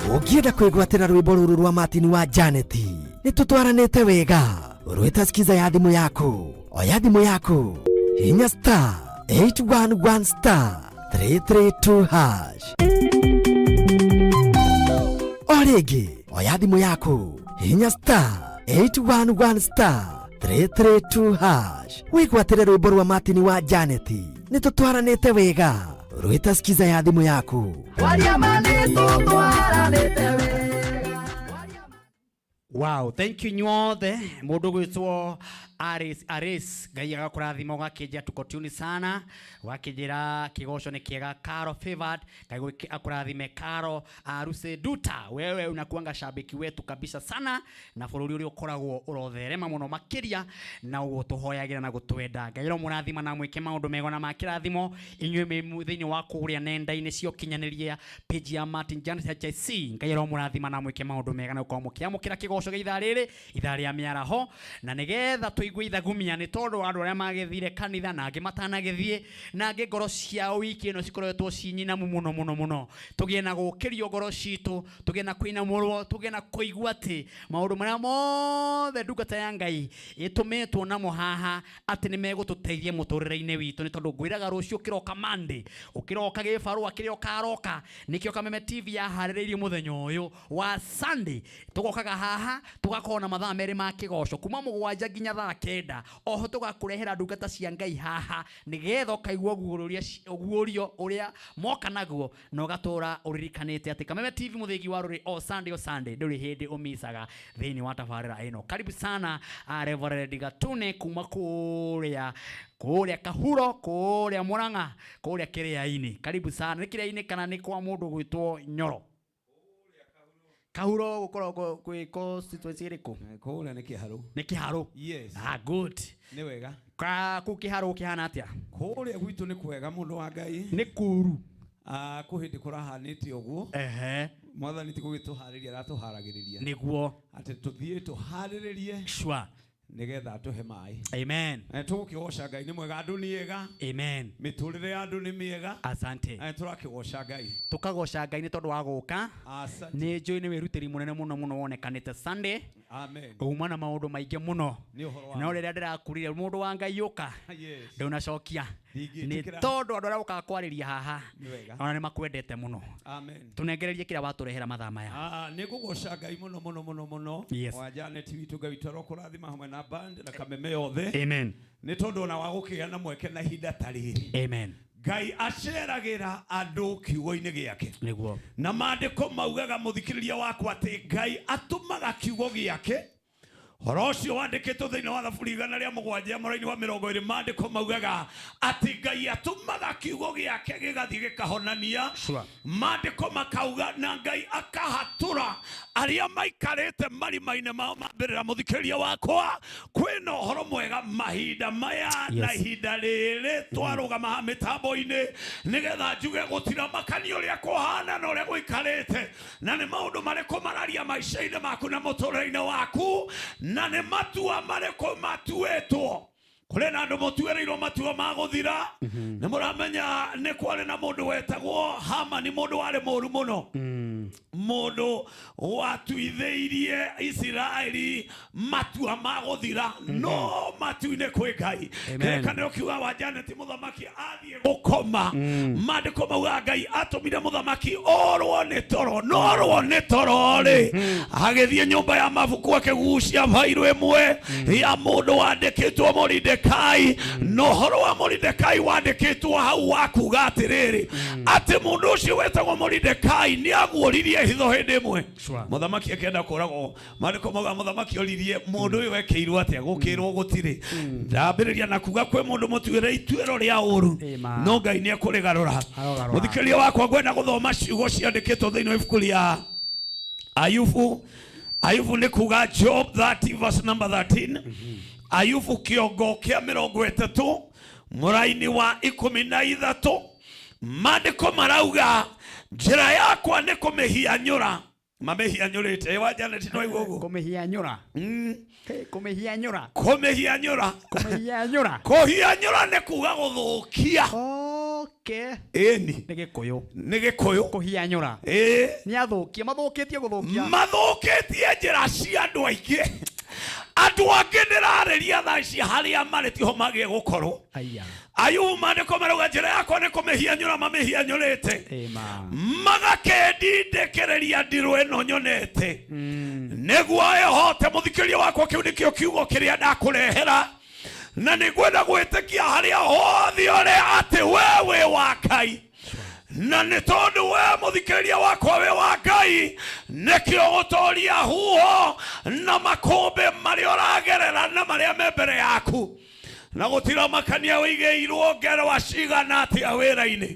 Ũngĩenda kwĩgwatĩra rwĩmbo rũrũ rwa Martin wa Janet, nĩ tũtwaranĩte wega. Rwĩta skiza ya thimũ yaku, oya thimũ yaku, hinya star 811 star 332 hash. O rĩngĩ, oya thimũ yaku, hinya star 811 star 332 hash. Wĩgwatĩre rwĩmbo rwa Martin wa Janet, nĩ tũtwaranĩte wega. Rwĩta skiza ya thimũ yaku. Kwaria ma nĩtũtwaranĩte wega. Wow, thank you inyuothe. Mũndũ gwĩtwo Aris Aris, Ngai agakũrathima ũgakĩnjia tuko tuni sana, ũgakĩnjĩra kĩgoco nĩ kĩega. Caro Favored, Ngai akũrathime. Caro Aruse Duta, wewe unakuanga shabiki wetu kabisa sana, na bũrũri ũrĩa ũkoragwo ũrotherema mũno makĩria, na ũguo tũhoyagĩra na gũtwenda. Ngai aromũrathima na mwĩke maũndũ mega na makĩrathimo inyuĩ mwĩ thĩinĩ wa kũrĩa nenda-inĩ cia ũkinyanĩria page ya Martin Janet HIC. Ngai aromũrathima na mwĩke maũndũ mega na gũkorwo mũkĩamũkĩra kĩgoco gĩa ithaa rĩrĩ, ithaa rĩa mĩaraho, na nĩgetha Tũigue ithagumia nĩ tondũ wa andũ arĩa magĩthire kanitha na angĩ matanagĩthiĩ, na angĩ ngoro ciao wiki ĩno cikoretwo ci nyinamu mũno mũno mũno. Tũgĩe na gũkĩrio ngoro citũ, tũgĩe na kũinamũrwo, tũgĩe na kũigua atĩ maũndũ marĩa mothe ndungata ya Ngai ĩtũmĩtwo namo haha atĩ nĩ megũtũteithia mũtũrĩre-inĩ witũ, nĩ tondũ ngwĩraga rũciũ kĩroka Monday, ũkĩroka gĩbarũa kĩrĩa ũkaroka nĩkĩo Kameme TV yaharĩrĩirie mũthenya ũyũ wa Sunday. Tũgokaga haha tũgakorwo na mathaa merĩ ma kĩgoco kuma 7 nginya thaa 9. Oho tũgakũrehera ndungata cia Ngai haha nĩgetha ũkaigua ũguũrio ũrĩa moka naguo, na ũgatũra ũririkanĩte atĩ Kameme TV mũthĩgi wa rũrĩ o Sunday o Sunday ndũrĩ hĩndĩ ũmicaga thĩinĩ wa tabarĩra ĩno. Karibu sana Reverend Gatune kuma kũrĩa Kahuro, kũrĩa Murang'a, kũrĩa Kĩrĩa-inĩ. Karibu sana. Nĩ Kĩrĩa-inĩ kana nĩ kwa mũndũ gwĩtwo Nyoro? Kahuro gũkoragwo kwĩ constituency ĩrĩkũ? Kũrĩa nĩ Kĩharũ. Nĩ Kĩharũ? Yes. Good. Nĩ wega. Ka kũu Kĩharũ kĩhana atĩa? Kũrĩa gwitũ nĩ kwega mũndũ wa Ngai. Nĩ kũru. Kwĩ hĩndĩ kũrahanĩte ũguo. Mwathani ti gũgĩtũharĩria aratũharagĩrĩria. Nĩguo. Atĩ tũthiĩ tũharĩrĩrie. Sure. Nĩgetha atũhe maĩ. Amen. Tũgũkĩgoca Ngai nĩ mwega, andũ nĩ ega. Amen. Mĩtũrĩre ya andũ nĩ mĩega. Asante. Tũrakĩgoca Ngai. Tũkagoca Ngai nĩ tondũ wa gũka. Asante. Nĩ njũĩ nĩ wĩrutĩri mũnene mũno mũno wonekanĩte Sunday. Amen. Uma na maũndũ maingĩ mũno. Nĩ ũhoro wa No rĩrĩa ndĩrakurire mũndũ wa Ngai ũka. Yes. Ndũnacokia. Ndingĩtĩkĩra. Nĩ tondũ andũ arĩa ũkaga kwarĩria haha. Nĩ wega. Ona nĩ makwendete mũno. Amen. Tũnengererie kĩrĩa watũrehera mathaa maya. Nĩ ngũgoca Ngai mũno mũno mũno mũno. Yes. Wa Janet witũ Ngai witũ arokũrathima hamwe na band na Kameme yothe. Amen. Nĩ tondũ ona wa gũkĩgĩa na mweke na ihinda ta rĩrĩ. Amen. Ngai aceragĩra andũ kiugo-inĩ gĩake. Nĩguo. Na maandĩko maugaga mũthikĩrĩria wakwa atĩ Ngai atũmaga kiugo gĩake. Ũhoro ũcio wandĩkĩtwo thĩinĩ wa Thaburi 107 mũraini wa 20, maandĩko maugaga atĩ Ngai atũmaga kiugo gĩake gĩgathiĩ gĩkahonania. Sure. Maandĩko makauga na Ngai akahatũra arĩa maikarĩte marima-inĩ mao mambĩrĩra. Mũthikĩrĩria wakwa, kwĩna ũhoro mwega mahinda maya na Yes. ihinda rĩrĩ twarũgama haha mĩtambo-inĩ nĩgetha njuge gũtiramakania ũrĩa kũhana na ũrĩa gũikarĩte, na nĩ maũndũ marĩkũ mararia maica-inĩ maku na mũtũrĩre-inĩ waku, na nĩ matua marĩkũ matuĩtwo. Kũrĩ na andũ mũtuĩrĩirwo matua ma gũthira. Nĩ mũramenya nĩ kwarĩ na mũndũ wetagwo Hamani, mũndũ warĩ mũru mũno, mũndũ watuithĩirie Isiraeli matua ma gũthira, no matu-inĩ kwĩ Ngai. Amen. Kĩrĩkanĩro kiuga wa Janet mũthamaki athiĩ gũkoma, maandĩko maugaga Ngai atũmire mũthamaki orwo nĩ toro, no orwo nĩ toro rĩ, agĩthiĩ nyũmba ya mabuku akĩgucia bairũ ĩmwe ya mũndũ wandĩkĩtwo Moridekai, na ũhoro wa Moridekai wandĩkĩtwo hau wa kuga atĩrĩrĩ, atĩ mũndũ ũcio wetagwo Moridekai nĩ aguũririe hitho hĩndĩ ĩmwe. Sure. Mũthamaki akĩenda kũragwo, maandĩko mauga mũthamaki oririe mũndũ ũyũ ekĩirwo atĩa, gũkĩrwo gũtirĩ. Ndambĩrĩria na kuga kwĩ mũndũ mũtuĩre ituĩro rĩa ũru, Ĩma. no Ngai nĩ ekũrĩgarũra. Arogarũra. Mũthikĩrĩria wakwa, ngwenda gũthoma ciugo ciandĩkĩtwo thĩinĩ wa ibuku rĩa Ayubu. Ayubu nĩ kuga Job 30 verse number 13. Ayubu kĩongo kĩa 30 mũraini wa 13, maandĩko marauga njĩra yakwa nĩ kũmĩhianyũra. Mamĩhianyũrĩte. Ĩ wa Janet, no igua ũguo? Kũmĩhianyũra. Hey, kũmĩhianyũra. Kũmĩhianyũra. Kũmĩhianyũra. Kũhianyũra nĩ kuga gũthũkia. Okay. Ĩni. Nĩ Gĩkũyũ. Nĩ Gĩkũyũ. Kũhianyũra. Ĩ. Nĩ athũkia, mathũkĩtie gũthũkia. Mathũkĩtie njĩra cia andũ aingĩ. Andũ angĩ ndĩrarĩria thaa ici harĩa marĩ tiho magĩe gũkorwo. Aya. Ayubu maandĩko marauga njĩra yakwa nĩ kũmĩhianyũra mamĩhianyũrĩte, Ĩma. magakĩndindĩkĩrĩria ndirũ ĩno nyonete nĩguo ĩhote. Mũthikĩrĩria wakwa, kĩu nĩkĩo kiugo kĩrĩa ndakũrehera, na nĩngwenda gwĩtĩkia harĩa hothe ũrĩ atĩ we wĩ wa Ngai, na nĩ tondũ we mũthikĩrĩria wakwa wĩ wa Ngai, nĩkĩo gũtoria huho na makũmbĩ marĩa ũragerera na marĩa me mbere yaku, na gũtiramakania wĩigĩirwo ngerwa cigana atĩa wĩra-inĩ,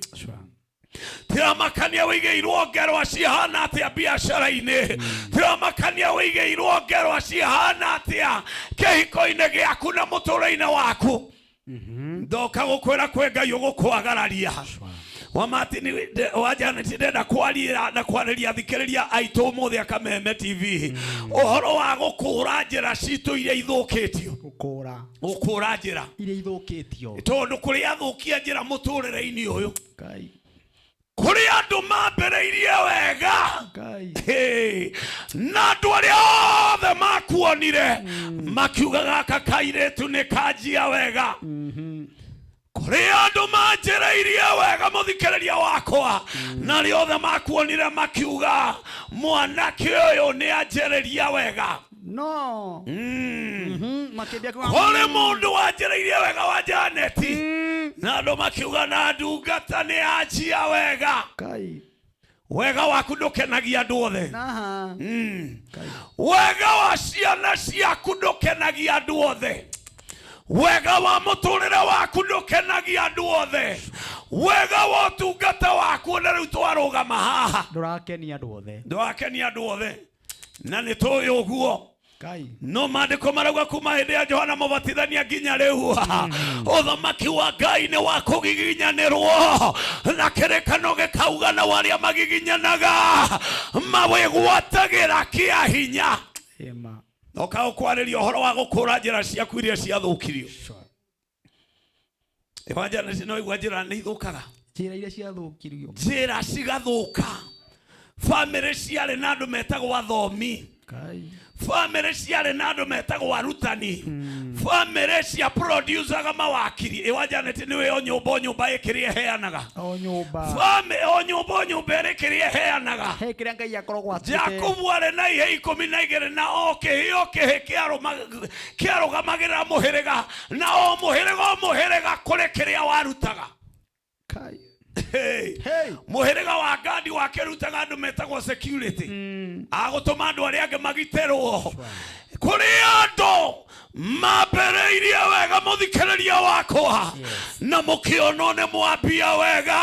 tiramakania wĩigĩirwo ngerwa cihana atĩa biacara-inĩ, tiramakania wĩigĩirwo ngerwa cihana atĩa kĩhiko-inĩ gĩaku na mũtũrĩre-inĩ waku. Ndoka gũkwĩra kwĩ Ngai ũgũkwagararia. Wa Martin wa Janet ndenda kwaria na kwarĩria athikĩrĩria aitũ ũmũthĩ a Kameme TV ũhoro wa gũkũra njĩra citũ iria ithũkĩtio. Gũkũra. Gũkũra njĩra iria ithũkĩtio. Tondũ kũrĩ athũkia njĩra mũtũrĩre-inĩ ũyũ. Ngai. Kũrĩ andũ mambĩrĩirie wega. Ngai. Hey, na andũ arĩa othe makuonire makiuga gaka kairĩtu nĩ kanjia wega. Kũrĩ andũ manjĩrĩirie wega mũthikĩrĩria wakwa, na arĩa othe makuonire makiuga mwanake ũyũ nĩ anjĩrĩria wega. No. Makĩambia kuga, Kũrĩ mũndũ wanjĩrĩirie wega wa Janeti, na andũ makiuga na ndungata nĩ anjia wega. Ngai. Wega waku ndũkenagia andũ othe. Aha. Wega wa ciana ciaku ndũkenagia andũ othe. Wega wa mũtũrĩre waku ndũkenagia andũ othe. Wega wa ũtungata waku na rĩu twarũgama haha Ndũrakenia andũ othe. Ndũrakenia andũ othe. Na nĩ tũĩ ũguo. Ngai. No maandĩko marauga kuma hĩndĩ ya Johana Mũbatithania nginya rĩu, ũthamaki wa Ngai nĩ wa kũgiginyanĩrwo, na kĩrĩkano gĩkauga na arĩa magiginyanaga mawĩgwatagĩra kĩa hinya. Ema. Noka ũkwarĩria ũhoro wa gũkũra njĩra ciaku iria ciathũkirio. Ĩwanja no igua njĩra nĩ ithũkaga. Njĩra iria ciathũkirio. Njĩra cigathũka. Bamĩrĩ ciarĩ na andũ metagwo athomi. Ngai. Bamĩrĩ ciarĩ na andũ metagwo arutani. Bamĩrĩ cia producaga mawakiri. Ĩwa Janet nĩwe o nyũmba o nyũmba ĩkĩrĩa ĩheanaga. O nyũmba. Bamĩrĩ o nyũmba o nyũmba ĩrĩ kĩrĩa ĩheanaga. He kĩrĩa Ngai akoragwo atuĩte. Jakubu arĩ na ihĩ 12 na o kĩhĩ o kĩhĩ kĩarũgamagĩrĩra mũhĩrĩga, na o mũhĩrĩga o mũhĩrĩga kũrĩ kĩrĩa warutaga. Kai. Hey. Hey. Mũhĩrĩga wa Gadi wakĩrutaga andũ metagwo security. Agũtũma andũ arĩa angĩ magitĩrwo. Kũrĩ andũ mambĩrĩirie wega mũthikĩrĩria wakwa, na mũkĩonwo nĩ mwambia wega.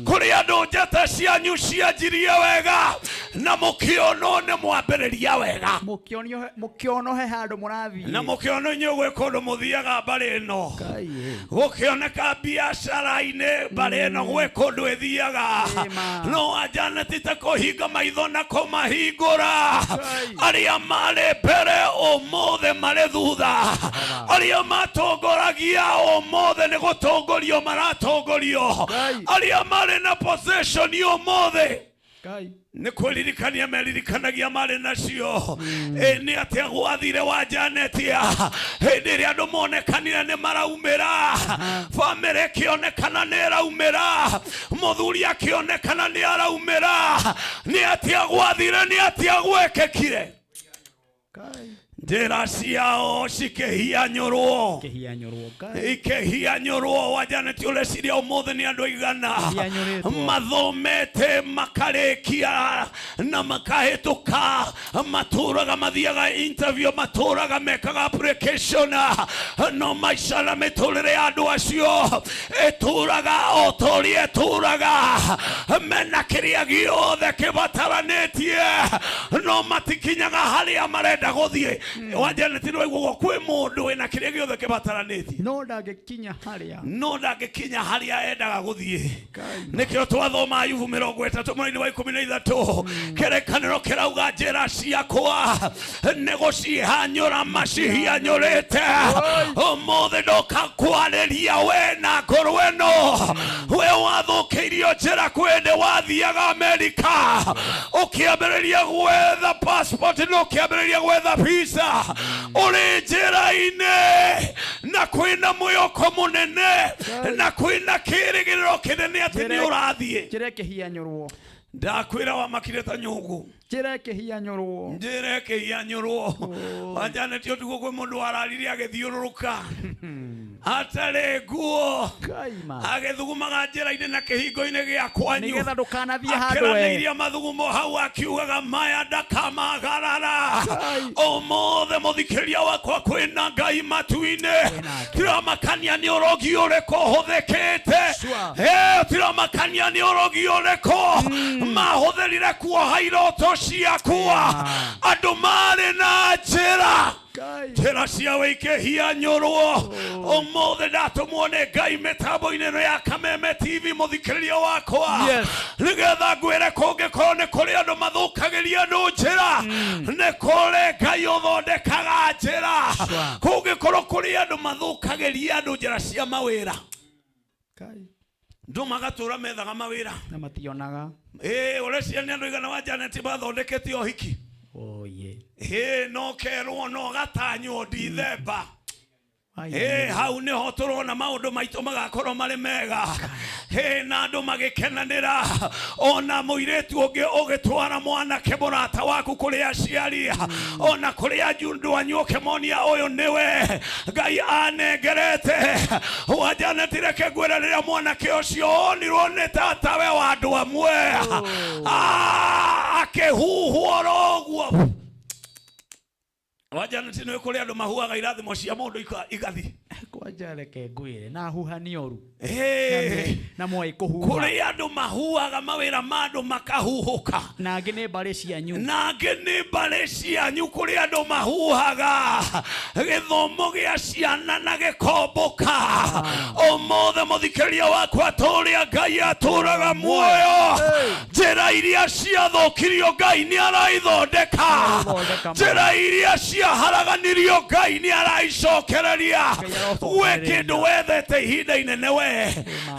Kũrĩ andũ njata cianyu cianjirie wega, na mũkĩonwo nĩ mwambĩrĩria wega. Mũkĩonio, mũkĩonwo he handũ mũrathiĩ. Na mũkĩonwo inyuĩ gwĩ kũndũ mũthiaga mbarĩ ĩno. Ngai. Gũkĩoneka biacara-inĩ mbarĩ ĩno gwĩ kũndũ ĩthiaga. Ĩma. No wa Janet ta kũhinga maitho na kũmahingũra. Ngai. Arĩa marĩ mbere ũmũthĩ marĩ thutha. Arĩa matongoragia ũmũthĩ nĩ gũtongorio maratongorio. Ngai. Arĩa marĩ na possession ũmũthĩ Ngai. nĩ kwĩririkania meririkanagia marĩ nacio. Ĩ, nĩ atĩa gwathire wa Janet ya hĩndĩ ĩrĩa andũ monekanire nĩ maraumĩra, bamĩrĩ ĩkĩonekana nĩ ĩraumĩra, mũthuri akĩonekana nĩ araumĩra, nĩ atĩa gwathire, nĩ atĩa gwekĩkire? Ngai. Njĩra ciao cikĩhianyũrwo. Kĩhianyũrwo. Ngai. Ikĩhianyũrwo. Wa Janet ũreciria ũmũthĩ nĩ andũ aigana Hianyũrĩtwo. mathomete makarĩkia na makahĩtũka, matũraga mathiaga interview, matũraga mekaga application, no maica na mĩtũrĩre ya andũ acio ĩtũraga o ta ũrĩa ĩtũraga, mena kĩrĩa gĩothe kĩbataranĩtie, no matikinyaga harĩa marenda gũthiĩ. Wa Janet nĩ waigua ũguo, kwĩ mũndũ wĩna kĩrĩa gĩothe kĩbataranĩtie No ndangĩkinya harĩa. no ndangĩkinya harĩa endaga gũthiĩ. Ngai. Nĩkĩo twathoma Ayubu 30 mweri wa 13, kĩrĩkanĩro kĩrauga njĩra ciakwa nĩ gũcihanyũra macihianyũrĩte. Ũmũthĩ ndoka kwarĩria we na ngoro ĩno, we wathũkĩirio njĩra kwĩ wathiaga Amerika ũkĩambĩrĩria gwetha passport na ũkĩambĩrĩria gwetha visa, ũrĩ njĩra-inĩ na kwĩna mwĩhoko mũnene na kwĩna kĩrĩgĩrĩro kĩnene atĩ nĩ ũrathiĩ. Njĩra ĩkĩhianyũrwo. Ndakwĩra wamakire ta nyũngũ. Njĩra ĩkĩhianyũrwo. Njĩra ĩkĩhianyũrwo. Wa Janet ũtukũ kwĩ mũndũ wararire agĩthiũrũrũka atarĩ nguo, Ngai ma. agĩthugumaga njĩra-inĩ na kĩhingo-inĩ gĩa kwanyu, Nĩgetha ndũkanathiĩ handũ we. akĩranĩirie mathugumo hau akiugaga maya ndakamagarara. Ngai. Ũmũthĩ mũthikĩria wakwa kwĩna Ngai matu-inĩ. Kwĩnake. Tiramakania nĩ ũrogi ũrĩkũ ũhũthĩkĩte. Sure. Tiramakania nĩ ũrogi ũrĩkũ mahũthĩrire kuoha iroto ciakwa. Andũ marĩ na njĩra. Njĩra ciawe ikĩhianyũrwo. Ũmũthĩ ndatũmwo nĩ Ngai mĩtambo-inĩ ĩno ya Kameme TV, mũthikĩrĩria wakwa, nĩgetha ngwĩre kũngĩkorwo nĩ kũrĩ andũ mathũkagĩria andũ njĩra, nĩ kũrĩ Ngai ũthondekaga njĩra. Kũngĩkorwo kũrĩ andũ mathũkagĩria andũ njĩra cia mawĩra, andũ magatũra methaga mawĩra na mationaga. Ĩĩ, ũreciria nĩ andũ igana wa Janet mathondekete ũhiki? Oh yeah. Ĩĩ, no kerwo no gatanywo Dithemba. Ĩĩ, hau nĩho tũrona maũndũ maitũ magakorwo marĩ mega. Ĩĩ, na andũ magĩkenanĩra. Ona mũirĩtu ũngĩ ũgĩtwara mwanake mũrata waku kũrĩ aciari, ona kũrĩ andũ anyu, ũkĩmonia ũyũ nĩwe Ngai anengerete. Wa Janet, reke ngwĩre, rĩrĩa mwanake ũcio onirwo nĩ tatawe wa andũ amwe, akĩhuhwo oro ũguo. Wa Janet, nĩ kũrĩ andũ mahuhaga irathimo cia mũndũ igathiĩ. Kwanja reke ngwĩre, na huhani oru. Ĩĩ. Na moĩ kũhuha. Kũrĩ andũ mahuhaga mawĩra ma andũ makahuhũka. Na angĩ nĩ mbarĩ cianyu. Na angĩ nĩ mbarĩ cianyu. Kũrĩ andũ mahuhaga gĩthomo gĩa ciana na gĩkombũka. Ũmũthĩ, mũthikĩrĩria wakwa, tũrĩa Ngai atũraga muoyo, njĩra iria ciathũkirio Ngai nĩ araithondeka, njĩra iria ciaharaganirio Ngai nĩ araicokereria. Gwĩ kĩndũ wethete ihinda inene we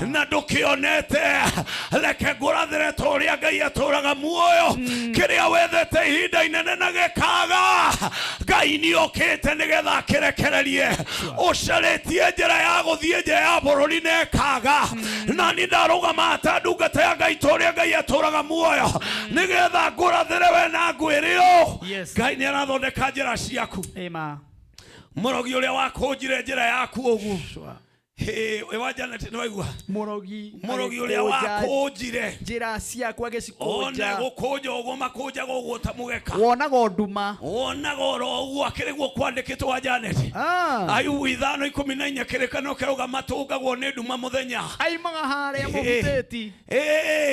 na ndũkĩonete, reke ngũrathĩre ta ũrĩa Ngai atũraga muoyo, kĩrĩa wethete ihinda inene na gĩkaga, Ngai nĩ okĩte nĩgetha akĩrekererie. Ũcarĩtie njĩra ya gũthiĩ nja ya bũrũri na ĩkaga, na niĩ ndarũgama ta ndungata ya Ngai, ta ũrĩa Ngai atũraga muoyo, nĩgetha ngũrathĩre we na ngwĩre ũũ, Ngai nĩ arathondeka njĩra ciaku. Ĩma. Mũrogi ũrĩa wakũnjire njĩra yaku ũguo. Ĩ wa Janet, nĩ waigua? Mũrogi. Mũrogi ũrĩa agĩkũnja wakũnjire njĩra ciaku, one agĩcikũnja. Gũkũnja ũguo makũnjaga ũguo ta mũgeka. Wonaga nduma. Wonaga oro ũguo, akĩrĩ guo kwandĩkĩtwo, wa Janet. Ayubu 5:14, kĩrĩkanĩro kĩrauga matũngagwo nĩ nduma mũthenya. Aimaga harĩa mũhutĩti.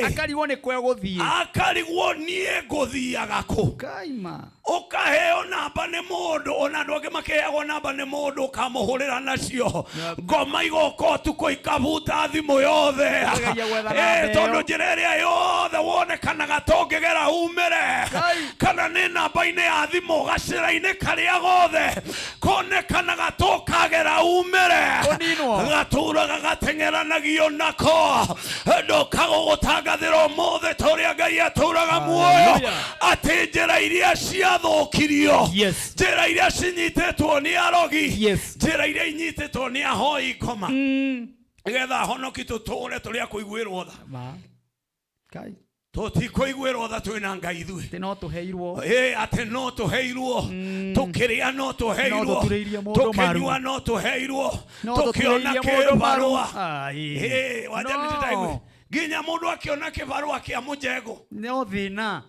Akarigwo nĩ kwe gũthiĩ. Akarigwo niĩ ngũthiaga kũ. Kaima. Ũkaheo namba nĩ mũndũ, ona andũ angĩ makĩheagwo namba nĩ mũndũ, ũkamũhũrĩra nacio ngoma igoka ũtukũ ikabuta thimũ yothe. Ũgeria gwetha namba ĩyo. Tondũ njĩra ĩrĩa yothe wonekanaga tũngĩgera umĩre, kana nĩ namba-inĩ ya thimũ, gacĩra-inĩ karĩa gothe konekanaga tũkagera umĩre, Kũninwo. gatũraga gateng'eranagio nako. Ndũkagũgũtangathĩra ũmũthĩ ta ũrĩa Ngai atũraga muoyo, atĩ njĩra iria ciathũkirio, njĩra iria cinyitĩtwo nĩ arogi, njĩra iria inyitĩtwo nĩ ahoi ngoma, nĩgetha honoki tũtũre tũrĩ a kũiguĩrwo tha. Ma. Kai. Tũtikũiguĩrwo tha, twĩna Ngai ithuĩ. Atĩ no tũheirwo. Ĩ, atĩ no tũheirwo, tũkĩrĩa no tũheirwo, No tũturĩirie mũndũ maru. tũkĩnyua no tũheirwo, No tũkĩona tũturĩirie mũndũ maru. kĩbarũa. Ai. Ĩ, Wanjanĩte, No. ndaigua nginya mũndũ akĩona kĩbarũa kĩa mũjengo. No thĩna.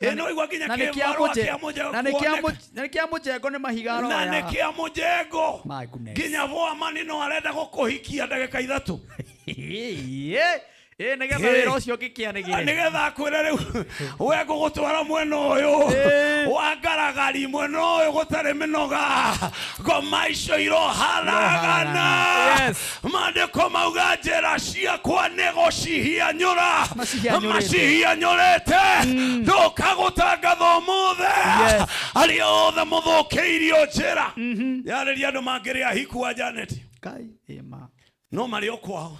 Ĩ, no igua nginya Na nĩ kĩa kĩbarũa mũje- kĩa mũjengo na nĩ kĩa kuoneka. na nĩ kĩa mũjengo, nĩ mahiga Na aroya. nĩ kĩa mũjengo. My goodness. Nginya bwamani no arenda gũkũhikia ndagĩka 3. Ĩ, nĩgetha wĩra ũcio ũngĩkĩanĩgĩre. Nĩgetha akwĩre rĩu we ngũgũtwara mwena ũyũ wa ngaragari, mwena ũyũ gũtarĩ mĩnoga, ngoma icio iroharagana. Maandĩko mauga njĩra ciakwa nĩ gũcihianyũra Macihianyũrĩte. Macihianyũrĩte. Ndũkagũtangatha ũmũthĩ, arĩa othe mũthũkĩirio njĩra, yarĩria andũ mangĩrĩa hiku wa Janet. Kai, ĩma. No marĩ o kwao.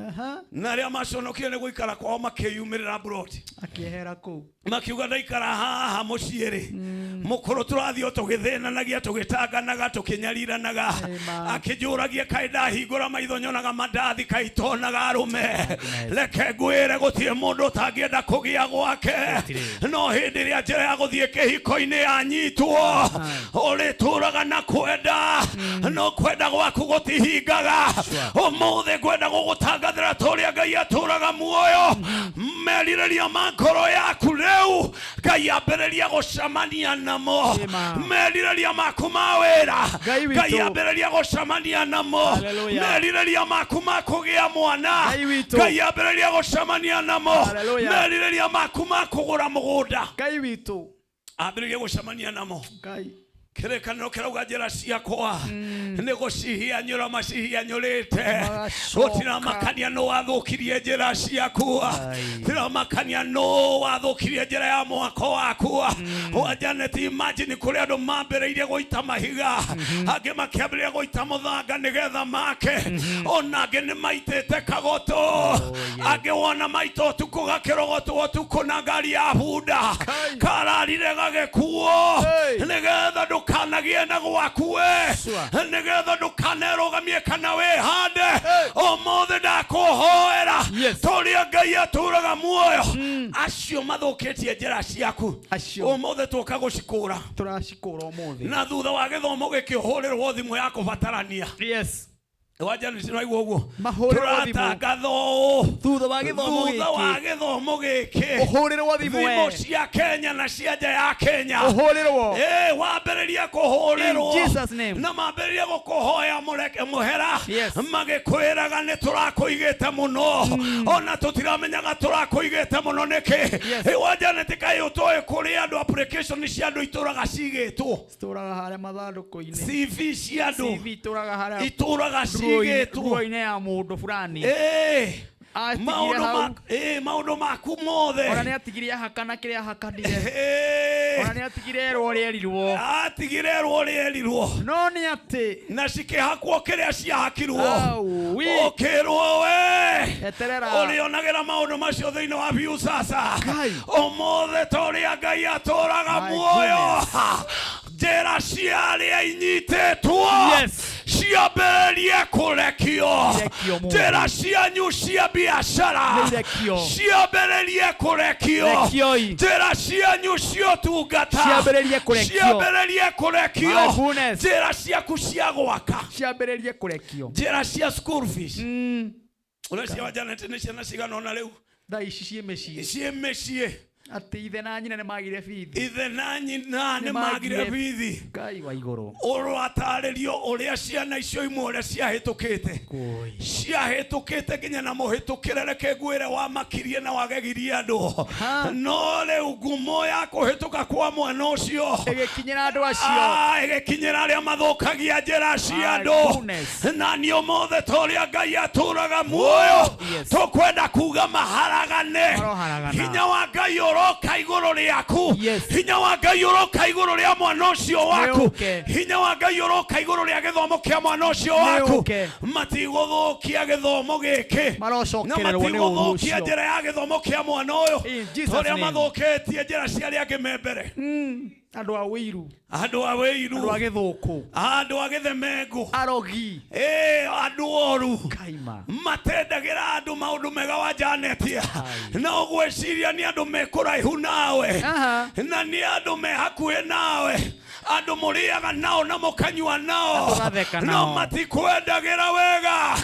Aha. Na arĩa maconokire nĩ gũikara kwao makĩyumĩrĩra mburoti. Akĩehera kũu. Makiuga ndaikara haha mũciĩ rĩ, mũkũrũ tũrathiĩ o tũgĩthĩnanagia, tũgĩtanganaga, tũkĩnyariranaga, akĩnjũragia kaĩ ndahingũra maitho nyonaga mandathi, kaĩ itonaga arũme. Reke ngwĩre, gũtirĩ mũndũ ũtangĩenda kũgĩa gwake, no hĩndĩ ĩrĩa njĩra ya gũthiĩ kĩhiko-inĩ yanyitwo, ũrĩtũraga na kwenda, no kwenda gwaku gũtihingaga. Ũmũthĩ ngwenda gũgũtangathĩra ta ũrĩa Ngai atũraga muoyo, merirĩria ma ngoro yaku rĩu Ngai ambĩrĩria gũcemania namo. Merirĩria maku ma wĩra, Ngai witũ. Ngai ambĩrĩria gũcemania namo. Hallelujah. Merirĩria maku ma kũgĩa mwana, Ngai witũ. Ngai ambĩrĩria gũcemania namo. Hallelujah. Merirĩria maku ma kũgũra mũgũnda, Ngai witũ. Ambĩrĩria gũcemania namo. Ngai. Kĩrĩkanĩro kĩrauga njĩra ciakwa nĩ gũcihianyũra macihianyũrĩte. Magacoka. Gũtiramakania nũ wathũkirie njĩra ciaku, tiramakania nũ wathũkirie njĩra ya mwako waku wa Janet. Imagine kũrĩ andũ mambĩrĩirie gũita mahiga, angĩ makĩambĩrĩria gũita mũthanga nĩgetha make, ona angĩ nĩ maitĩte kagoto, angĩ wona maita ũtukũ gakĩrogotwo ũtukũ na ngari ya bunda kararire gagĩkuo nĩgetha ndũkanagĩe na gwaku we, nĩgetha ndũkanerũgamie kana wĩhande. Ũmũthĩ ndakũhoera tũrĩa Ngai atũraga muoyo, acio mathũkĩtie njĩra ciaku ũmũthĩ tũka gũcikũra. Tũracikũra ũmũthĩ. Na thutha wa gĩthomo gĩkĩ ũhũrĩrwo thimũ ya kũbatarania. Yes. Wanja nĩciraigua ũguo. Mahũrĩrwo thimũ. Tũratangatha ũũ Thutha wa gĩthomo thutha wa gĩkĩ. Gĩthomo gĩkĩ Ũhũrĩrwo thimũ thimũ we. Cia Kenya na cia nja ya Kenya. Ũhũrĩrwo. Ĩ, wambĩrĩria kũhũrĩrwo. In Jesus' name. Na mambĩrĩria gũkũhoya mũreke mũhera. Yes. Magĩkwĩraga nĩ tũrakũigĩte mũno, ona tũtiramenyaga tũrakũigĩte mũno nĩkĩ. Yes. Ĩ, wanja nĩ kaĩ ũtoĩ kũrĩ andũ application cia andũ itũraga cigĩtwo. Citũraga harĩa mathandũkũ-inĩ. CV cia andũ CV itũraga harĩa itũraga cigĩtwo. Nguo-inĩ ya mũndũ fulani. Ĩ, Atigire maũndũ hau. Maũndũ maku mothe. Ona nĩ atigire ahakana kĩrĩa ahakanire. Ona nĩ atigire erwo ũrĩa erirwo. Atigire erwo ũrĩa erirwo. No nĩ atĩ na cikĩhakwo kĩrĩa ciahakirwo. Aui. Ũkĩrwo we Eterera. ũrĩonagĩra maũndũ macio thĩinĩ wa Viusasa ũmũthĩ ta ũrĩa Ngai atũraga My muoyo, njĩra cia arĩa inyitĩtwo ciambĩrĩrie kũrekio. Irekio mũndũ. Njĩra cianyu cia biacara Nĩ irekio. Ciambĩrĩrie kũrekio. Rekioi. Njĩra cianyu cia ũtungata Ciambĩrĩrie kũrekio. Ciambĩrĩrie kũrekio. My goodness. Njĩra ciaku cia gwaka ciambĩrĩrie kũrekio. Njĩra cia school fees. Ũreciria wa Janet nĩ ciana cigana ũna rĩu thaa ici ciĩ mĩciĩ? Ciĩ mĩciĩ. Atĩ ithe na nyina nĩ magire bithi. Ithe na nyina nĩ magire bithi. Ngai wa igũrũ. Ũratarĩrio ũrĩa ciana icio imwe ũrĩa ciahĩtũkĩte ciahĩtũkĩte nginya na mũhĩtũkĩre, reke ngwĩre, wamakirie na wagegirie andũ, no rĩu ngumo ya kũhĩtũka kwa mwana ũcio ĩgĩkinyĩra andũ acio. Ah, ĩgĩkinyĩra arĩa mathũkagia njĩra cia My andũ. goodness. Na niĩ ũmũthĩ ta ũrĩa Ngai atũraga muoyo, Yes. tũkwenda kuga maharagane. Maroharagana. Hinya wa Ngai ũroka igũrũ rĩaku. Hinya wa Ngai ũroka igũrũ rĩa mwana ũcio waku. Nĩũke. Hinya wa Ngai ũroka igũrũ rĩa gĩthomo kĩa mwana ũcio waku. Nĩũke. Matigũthũkia gĩthomo gĩkĩ na Marocokererwo nĩ ũru matigũthũkia ũcio. njĩra ya gĩthomo kĩa mwana ũyũ In Jesus' torĩa name. mathũkĩtie njĩra cia arĩa angĩ me mbere. Andũ a wĩiru. Andũ a wĩiru. Andũ a gĩthũkũ. Andũ a gĩthemengu. Arogi. Ĩ, andũ oru. Kaima. Matendagĩra andũ maũndũ mega wa Janetia, na ũgwĩciria nĩ andũ me kũraihu nawe na nĩ andũ me hakuhĩ nawe, andũ mũrĩaga nao na mũkanyua nao, Na tũgatheka no nao. matikwendagĩra wega,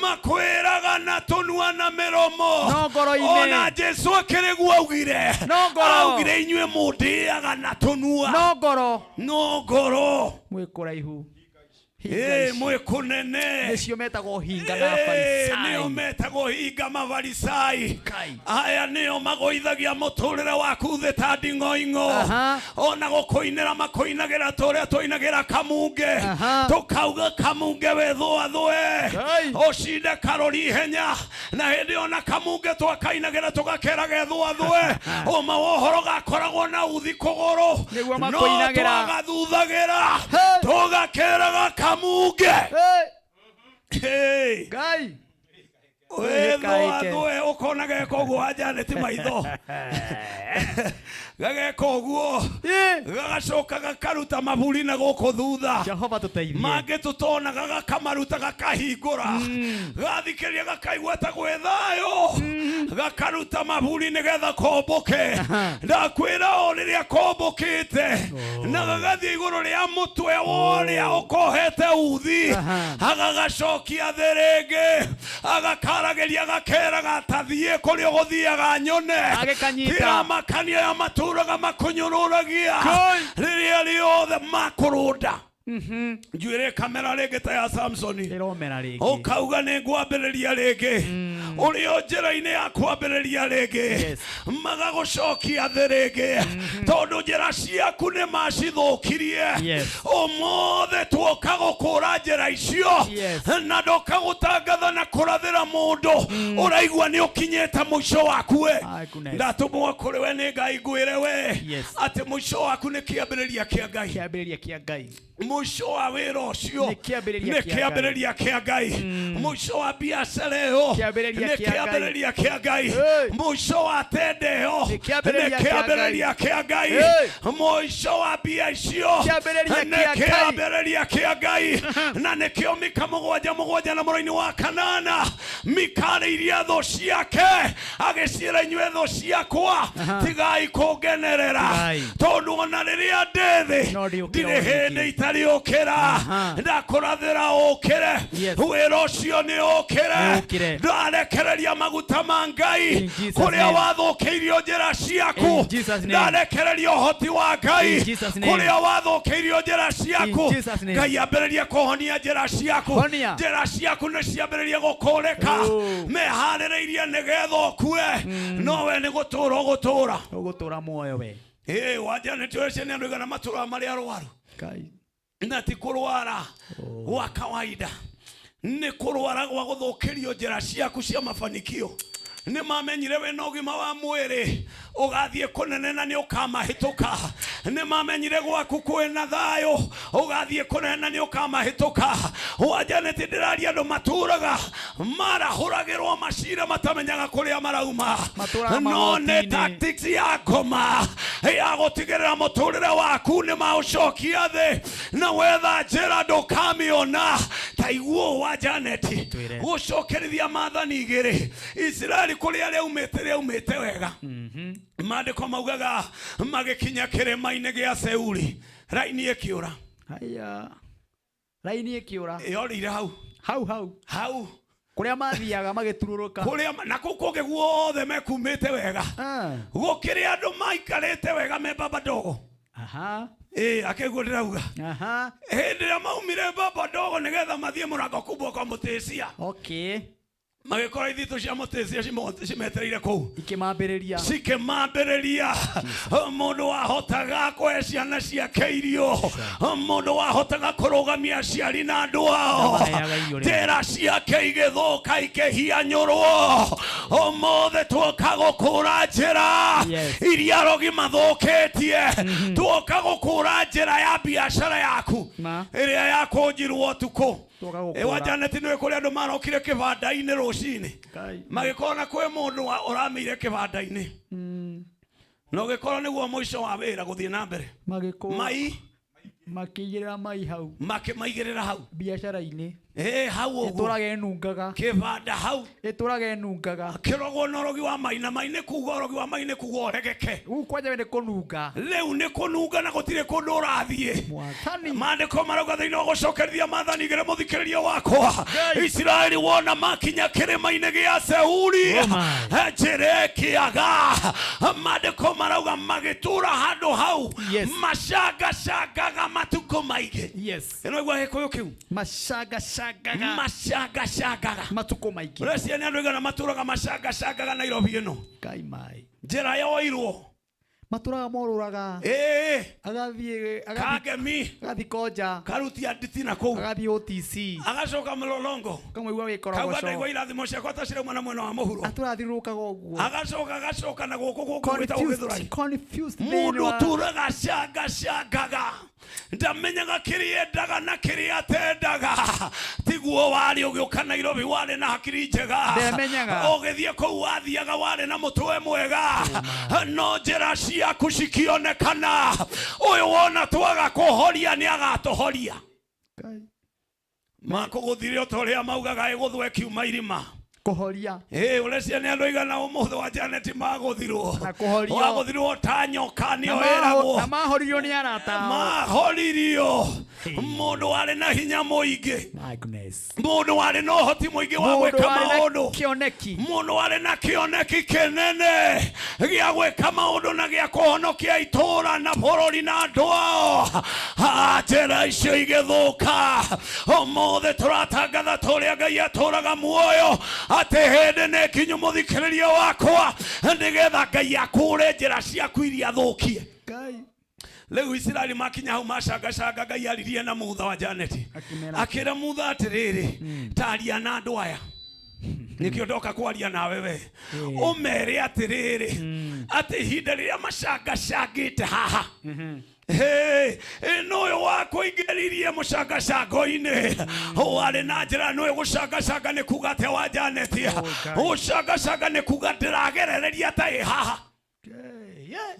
makwĩraga na tũnua na mĩromo, No ngoro-inĩ. ona Jesu akĩrĩ guo augire. No ngoro. Augire inyuĩ mũndĩaga na tũnua No ngoro. No ngoro. Mwĩ kũraihu. Ĩ, mwĩ kũnene. Nĩcio metagwo hinga na Ĩ, Afarisai. nĩo metagwo hinga mafarisai. Aya nĩo magũithagia mũtũrĩre waku thĩ ta nding'oing'o, ona gũkũinĩra makũinagĩra ta ũrĩa tũinagĩra kamunge, tũkauga kamunge wĩthũathũe ũcinde karori ihenya, na hĩndĩ ĩyo na kamunge twakainagĩra tũgakera gethũathũe, ũma wa ũhoro gakoragwo na uthi kũgũrũ. Nĩguo No makũinagĩra. twagathuthagira tũgakeraga kamunge. Hey. Ngai. Wĩthũathũe ũkona geka ũguo wa Janet maitho gageka ũguo gagacoka gakaruta maburi na gũkũ thutha. Jehova tũteithie. Mangĩ tũtonaga gakamaruta gakahingũra gathikĩrĩria gakaigua ta gwĩ thayũ gakaruta maburi nĩgetha kombũke. Ndakwĩra o rĩrĩa kombũkĩte na gagathiĩ igũrũ rĩa mũtwe wa ũrĩa ũkohete uthi, agagacokia thĩ rĩngĩ, agakaragĩria gakeraga tathiĩ kũrĩa ũgũthiaga nyone. Agĩkanyita. Tiramakania ya matũraga makũnyũrũragia rĩrĩa rĩothe makũrũnda njuĩrĩ kamera rĩngĩ ta ya Samsoni. Ĩromera rĩngĩ. Ũkauga nĩ ngwambĩrĩria rĩngĩ. Ũrĩ o njĩra-inĩ ya kwambĩrĩria rĩngĩ, magagũcokia thĩ rĩngĩ, tondũ njĩra ciaku nĩ macithũkirie. Ũmũthĩ tuoka gũkũra njĩra icio, na ndoka gũtangatha na kũrathĩra mũndũ ũraigua nĩ ũkinyĩte mũico waku we. Goodness. Ndatũmwo kũrĩ we nĩ Ngai ngwĩre we atĩ mũico waku nĩ kĩambĩrĩria kĩa Ngai. Kĩambĩrĩria kĩa Ngai. Mũico wa wĩra ũcio Nĩ kĩambĩrĩria nĩ kĩa Ngai. kĩambĩrĩria kĩa Ngai. Mũico wa biacara ĩyo Kĩambĩrĩria nĩ kĩa Ngai. kĩambĩrĩria kĩa Ngai. Mũico wa tenda ĩyo Nĩ kĩambĩrĩria nĩ kĩa Ngai. kĩambĩrĩria kĩa Ngai. Mũico wa mbia icio Kĩambĩrĩria nĩ kĩa Ngai. kĩambĩrĩria kĩa Ngai. Na nĩkĩo Mika 7:7 na mũraini wa kanana, Mika arĩirie thũ ciake agĩciĩra, inyuĩ thũ ciakwa, tigai kũngenerera, Tigai. tondũ ona rĩrĩa ndĩ thĩ No ndĩũkĩra ndirĩ o rĩngĩ. hĩndĩ itarĩũkĩra. Ndakũrathĩra ũkĩre. Wĩra ũcio nĩ ũkĩre. Nĩ ũkĩre. Ndarekereria maguta ma Ngai In Jesus' kũrĩa name. wathũkĩirio njĩra ciaku. In Jesus' name. Ndarekereria ũhoti wa Ngai In Jesus' name. kũrĩa wathũkĩirio njĩra ciaku. In Jesus' name. Ngai ambĩrĩrie kũhonia njĩra ciaku. Honia. Njĩra ciaku nĩ ciambĩrĩrie gũkũrĩka. Meharĩrĩirie nĩgetha ũkue, no we nĩ gũtũũra ũgũtũũra. Ũgũtũra muoyo we. Ĩ wanja nĩ tũece nĩ andũ igana matũraga marĩ arwaru. Ngai. Na ti kũrwara gwa kawaida, nĩ kũrwara gwa gũthũkĩrio njĩra ciaku cia mafanikio. Nĩ mamenyire wĩna ũgima wa mwĩrĩ ũgathiĩ kũnene na nĩ ũkamahĩtũka. Nĩ mamenyire gwaku kwĩna thayũ ũgathiĩ kũnene na nĩ ũkamahĩtũka. Wanja nĩ ti ndĩraria andũ matũraga marahũragĩrwo macira matamenyaga kũrĩa marauma, Matũraga no nĩ magoti-inĩ. tactics ya ngoma ya gũtigĩrĩra mũtũrĩre waku nĩ maũcokia thĩ, na wetha njĩra ndũkamĩona. Ta iguo wa Janet, gũcokerithia maathani igĩrĩ Isiraeli kũrĩa rĩaumĩte, rĩaumĩte wega. Maandĩko maugaga magĩkinya kĩrĩma-inĩ gĩa Seuri, raini ĩkĩũra. Haya. Raini ĩkĩũra. Yorĩire hau. Hau hau. Hau. Kũrĩa mathiaga magĩturũrũka. Kũrĩa na kũu kũngĩ guothe mekumĩte wega, gũkĩrĩ andũ maikarĩte wega me baba ndogo. Aha. Ĩ akĩguo ndĩrauga. Aha. Hĩndĩ ĩrĩa maumire baba ndogo nĩgetha mathiĩ mũrango kubwa kwa mũtĩcia, Okay. magĩkora ithitũ cia mũtĩcia cimetereire kũu. Ikĩmambĩrĩria. Cikĩmambĩrĩria. Mũndũ wahotaga kũhe ciana ciake irio, mũndũ wahotaga kũrũgamia aciari na andũ ao, Ndamaheaga irio rĩmwe. njĩra ciake igĩthũka ikĩhianyũrwo. Ũmũthĩ tuoka gũkũra njĩra iria arogi mathũkĩtie, tuoka gũkũra njĩra ya biacara yaku Ma. ĩrĩa yakũnjirwo ũtukũ. Tuoka Ĩ, gũkũra. wa Janet, nĩwe kũrĩ andũ marokire kĩbanda-inĩ rũcinĩ, Ngai. magĩkorwo na kwĩ mũndũ ũramĩire kĩbanda-inĩ, na ũgĩkorwo nĩguo mũico wa wĩra gũthiĩ na mbere. Magĩkũ. Mai. Makĩigĩrĩra mai hau. Makĩmaigĩrĩra hau. Biacara-inĩ. Ĩ hau ũguo. Ĩtũraga ĩnungaga. Kĩbanda hau. Ĩtũraga ĩnungaga. Kĩrogwo na ũrogi wa mai, na mai nĩ kuga ũrogi wa mai nĩ kuga ũregeke. Rĩu kwanja we nĩ kũnunga. Rĩu nĩ kũnunga na gũtirĩ kũndũ ũrathiĩ. Mwathani. Maandĩko marauga thĩinĩ wa gũcokerithia maathani igĩrĩ, mũthikĩrĩria wakwa, Isiraeli wona makinya kĩrĩma-inĩ gĩa Seuri, njĩra ĩkĩaga. Maandĩko marauga magĩtũra handũ hau macangacangaga matukũ maingĩ. Yes. Ĩno igua gĩkũyũ kĩu. Macangacangaga. Macangacangaga. Matukũ maingĩ. Ũreciria nĩ andũ aigana matũraga macangacangaga Nairobi ĩno? Ngai mai. Njĩra yoirwo. Matũraga morũraga. Ĩĩ. Agathiĩ. Kangemi. Agathiĩ Konja. Karutia nditi na kũu. Agathiĩ OTC. Agacoka mlolongo. Kamũigua Kauga gĩkorogoco. ndaigua irathimo ciakwa ta cirauma na mwena wa mũhuro. Atũrathiũrũrũkaga ũguo. Agacoka agacoka na gũkũ gũkũ gwĩtagwo Confused. Gĩthũrai. Confused. thĩinĩ Mũndũ wa- ũtũraga cangacangaga ndamenyaga kĩrĩa endaga na kĩrĩa atendaga. Tiguo warĩ ũgĩũka Nairobi warĩ na hakiri njega. Ndemenyaga. Ũgĩthiĩ kũu wathiaga warĩ na mũtwe mwega, no njĩra ciaku cikĩonekana. Ũyũ wona twaga kũhoria nĩ agatũhoria. Makũgũthire o ta ũrĩa maugaga ĩgũthwo ĩkiuma irima. Kũhoria. Ĩ ũreciria nĩ andũ aigana ũmũthĩ wa Janet magũthirwo? Na kũhorio. Wagũthirwo ta nyoka nĩyo Na ĩragwo. na mahoririo nĩ arata ao. Mahoririo mũndũ warĩ na hinya mũingĩ, My goodness. mũndũ warĩ na ũhoti mũingĩ wa Mũndũ gwĩka warĩ na maũndũ, kĩoneki. mũndũ warĩ na kĩoneki kĩnene gĩa gwĩka maũndũ na gĩa kũhonokia itũũra na bũrũri na andũ ao. Ah, njĩra icio igĩthũka. Ũmũthĩ tũratangatha ta ũrĩa Ngai atũũraga muoyo, Atĩ hĩndĩ nĩ kinyu mũthikĩrĩria wakwa, nĩgetha Ngai akũre njĩra ciaku iria thũkie. Rĩu Isiraeli makinya hau macangacanga, Ngai aririe na Mutha wa Janet, akĩra Mutha atĩrĩrĩ, taria na andũ aya, nĩkĩo ndoka kwaria nawe we, ũmere atĩrĩrĩ, atĩ ihinda rĩrĩa macangacangĩte haha, Hey, ĩno ũyũ wakũingĩririe mũcangacango-inĩ warĩ na njĩra nũyũ. Gũcangacanga nĩ kuga atĩa wa Janet? Gũcangacanga nĩ kuga ndĩragerereria ta ĩ haha.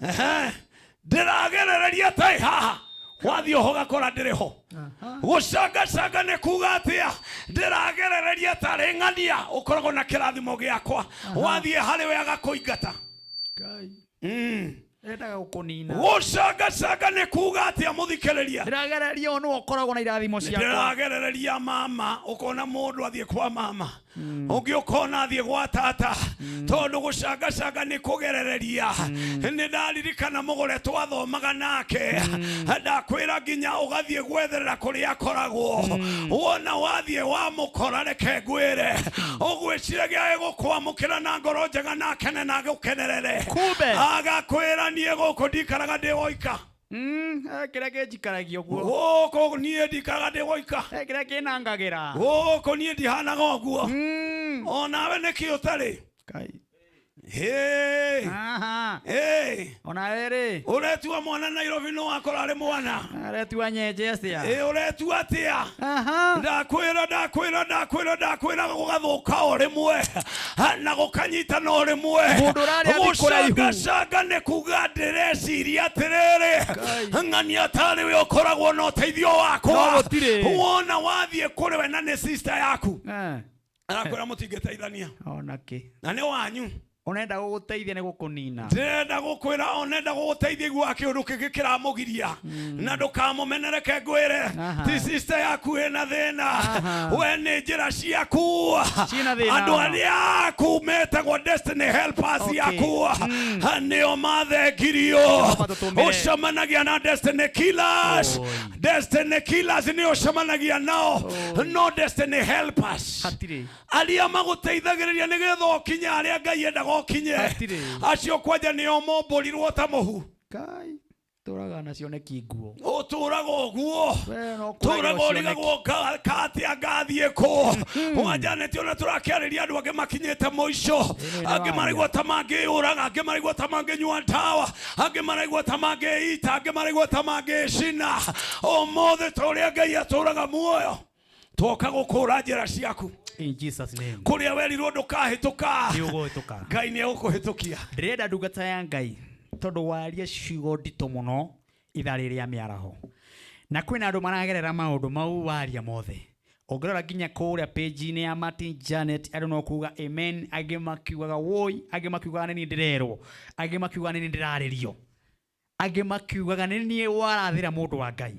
Ehe, ndĩragerereria ta ĩ haha, wathiĩ oho gakora ndĩrĩ ho. Gũcangacanga nĩ kuga atĩa? Ndĩragerereria tarĩ ng'ania ũkoragwo na kĩrathimo gĩakwa, wathiĩ harĩ we agakũingata. Endaga gũkũnina. Gũcangacanga nĩ kuga atĩa mũthikĩrĩria? Ndĩragereria ũyũ nĩwe ũkoragwo na irathimo ciakwa. Ndĩragerereria mama, ũkona mũndũ athiĩ kwa mama, ũngĩ ũkona athiĩ gwa tata, tondũ gũcangacanga nĩ kũgerereria. Nĩ ndaririkana mũgũre twathomaga nake, ndakwĩra nginya ũgathiĩ gwetherera kũrĩa akoragwo. Wona wathiĩ wamũkora, reke ngwĩre, ũgwĩciragia egũkwamũkĩra na ngoro njega na akene na agũkenerere. Kumbe. Agakwĩra, niĩ gũkũ ndikaraga ndĩ woika. Kĩrĩa kĩnjikaragia ũguo. Gũkũ niĩ ndikaraga ndĩ woika. Kĩrĩa kĩnangagĩra. Gũkũ niĩ ndihanaga ũguo. Onawe nĩkĩ ũtarĩ? Hey. Hey. Ona rĩ. Ũretua mwana Nairobi no wakora arĩ mwana. Aretua nyenje atĩa? Ĩ ũretua atĩa? Ndakwĩra, ndakwĩra, ndakwĩra, ndakwĩra, gũgathũka o rĩmwe na gũkanyitana o rĩmwe. Mũndũ ũrarĩa athiĩ kũraihu. Gũcangacanga nĩ kuga ndĩreciria atĩrĩrĩ, ng'ania tarĩ we ũkoragwo na ũteithio wakwa. No gũtirĩ. Wona wathiĩ kũrĩ we na nĩ sister yaku, arakwĩra mũtingĩteithania. Ona kĩ. Na nĩ wanyu. Ũrenda gũgũteithia nĩ gũkũnina. Ndĩrenda gũkwĩra, onenda gũgũteithia, igua kĩũndũ kĩngĩ kĩramũgiria na ndũkamũmenereke. Ngwĩre, ti sister yaku ĩna thĩna, we nĩ njĩra ciaku. Ciĩna thĩna. Andũ arĩa aku metagwo destiny helpers yaku nĩo mathengirio. Matũtũmĩre. Ũcemanagia na destiny killers. Destiny killers nĩ ũcemanagia nao, no destiny helpers hatirĩ arĩa magũteithagĩrĩria nĩgetha ũkinye harĩa Ngai endaga ũkinye, Hatirĩ. acio kwanja nĩo mombũrirwo ta mũhu. Kai tũraga na cioneki nguo. Ũtũraga ũguo. We no tũraga kũragĩrwo cioneki. ũrigagwo katĩa ngathiĩ kũ. Wanjanĩte ona tũrakĩarĩria andũ angĩ makinyĩte mũico, angĩ maraigua ta mangĩyũraga, angĩ maraigua ta mangĩnyua ndawa, angĩ maraigua ta mangĩita, angĩ maraigua ta mangĩcina. Ũmũthĩ ta ũrĩa Ngai atũraga muoyo, twoka gũkũra njĩra ciaku. In Jesus name. Kũrĩa werirwo ndũkahĩtũka, Nĩ ũgũhĩtũka. Ngai nĩ egũkũhĩtũkia. Ndĩrenda ndungata ya Ngai, tondũ waria ciugo nditũ mũno ithaa rĩrĩ rĩa mĩaraho, na kwĩna andũ maragerera maũndũ mau waria mothe. Ũngĩrora nginya kũrĩa page-inĩ ya Martin Janet, andũ no kuga amen, angĩ makiugaga woi, angĩ makiugaga nĩ niĩ ndĩrerwo, angĩ makiugaga nĩ niĩ ndĩrarĩrio, angĩ makiugaga nĩ niĩ warathĩra. Mũndũ wa Ngai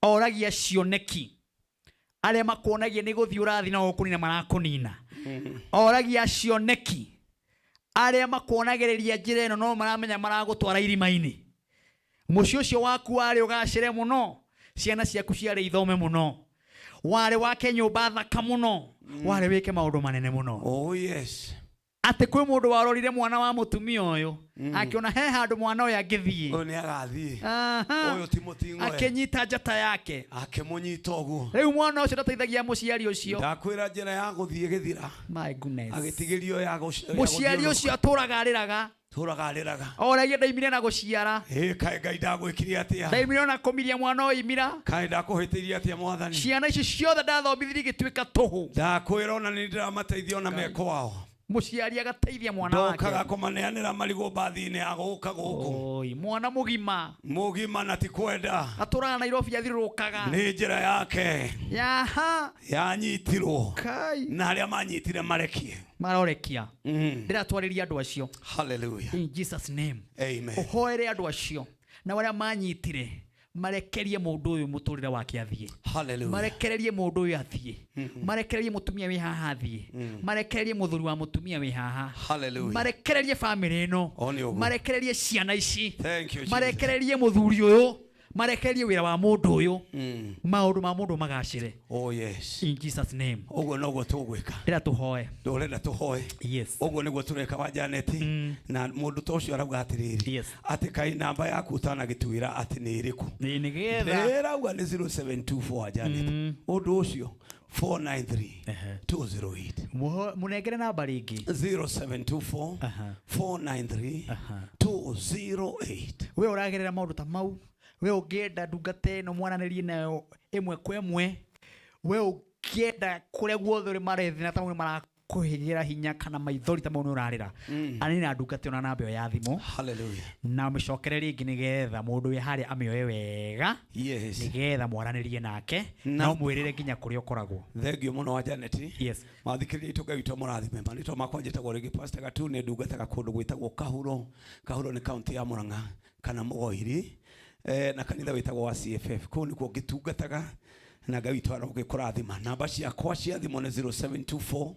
oragia cioneki arĩa makuonagia nĩ gũthiĩ ũrathiĩ na gũkũnina marakũnina. Oragia cioneki arĩa makuonagĩrĩria njĩra ĩno no maramenya maragũtwara irima-inĩ. Mũciĩ ũcio waku warĩ ũgacĩre mũno, ciana ciaku ciarĩ ithome mũno, warĩ wake nyũmba thaka mũno, warĩ wĩke maũndũ manene mũno. Oh yes. Atĩ kwĩ mũndũ warorire mwana wa mũtumia ũyũ, akĩona he handũ mwana ũyũ angĩthiĩ. Ũyũ nĩ agathiĩ. Ũyũ ti mũting'oe. Akĩnyita njata yake. Akĩmũnyita ũguo. Rĩu mwana ũcio ndateithagia mũciari ũcio. Ndakwĩra njĩra ya gũthiĩ gĩthira. My goodness. Agĩtigĩrio ya mũciari ũcio atũraga arĩraga. Tũraga arĩraga. Oragia, ndaimire na gũciara. Ĩ kaĩ Ngai ndagwĩkire atĩa? Ndaimire ona kũmiria mwana ũyũ imira. Kaĩ ndakũhĩtĩirie atĩa, Mwathani? Ciana ici ciothe ndathomithirie igĩtuĩka tũhũ. Ndakwĩra ona nĩ ndĩramateithia ona meko wao. Mũciari agateithia mwana wake. Ndokaga kũmaneanĩra marigũ mbathi-inĩ ya gũka gũkũ. Oi, mwana mũgima. Mũgima na ti kwenda. Atũraga Nairobi athiũrũrũkaga. Nĩ njĩra yake yaha yanyitirwo. Kai. Na arĩa manyitire marekie. Marorekia. Ndĩratwarĩria andũ acio. Hallelujah. In Jesus name. Amen. Ũhoere andũ acio na arĩa manyitire marekerie mũndũ ũyũ mũtũrĩre wake athiĩ. Hallelujah. Marekererie mũndũ ũyũ athiĩ, marekererie mũtumia wĩ haha athiĩ, marekererie mũthuri wa mũtumia wĩ haha. Hallelujah. Marekererie bamĩrĩ ĩno. O nĩ ũguo. Marekererie ciana ici. Thank you, Jesus. Marekererie mũthuri ũyũ. Marekerie wĩra wa mũndũ ũyũ. Maũndũ ma mũndũ magacĩre. Oh yes. In Jesus name. Ũguo noguo tũgwĩka. Ndĩra tũhoe. Ndũrenda tũhoe. Yes. Ũguo nĩguo tũreka wa Janet. Na mũndũ ta ũcio arauga atĩrĩrĩ. Yes. Atĩ kaĩ namba yaku ũtanagĩtwĩra atĩ nĩ ĩrĩkũ. Nĩ nĩgetha. Ndĩrauga nĩ 0724 wa Janet. Ũndũ ũcio 493 208. Mũnengere namba rĩngĩ. 0724 493 208. We ũragerera maũndũ ta mau. We ũngĩenda ndungata ĩno mwaranĩrie nayo ĩmwe kwa ĩmwe. We ũngĩenda kũrĩa guothe ũrĩ marethina ta mau marakũhĩgĩra hinya kana maithori ta mau nĩ ũrarĩra. Anĩ na ndungata ĩno na namba ĩyo ya thimũ. Hallelujah. Na ũmĩcokere rĩngĩ nĩgetha mũndũ wĩ harĩa amĩoe wega. Yes. Nĩgetha mwaranĩrie nake. Na ũmwĩrĩre nginya kũrĩa ũkoragwo. Thank you mũno wa Janet. Yes. Mathikĩrĩria itũ Ngai witũ amũrathime. Marĩtwa makwa njĩtagwo rĩngĩ Pastor Gatu, nĩ ndungataga kũndũ gwĩtagwo Kahuro. Kahuro nĩ kaunti ya Murang'a kana Mũgoiri. Na kanitha wĩtagwo wa CFF. Kũu nĩkuo ngĩtungataga na Ngai witũ arogĩkũrathima. Namba ciakwa cia thimũ nĩ 0724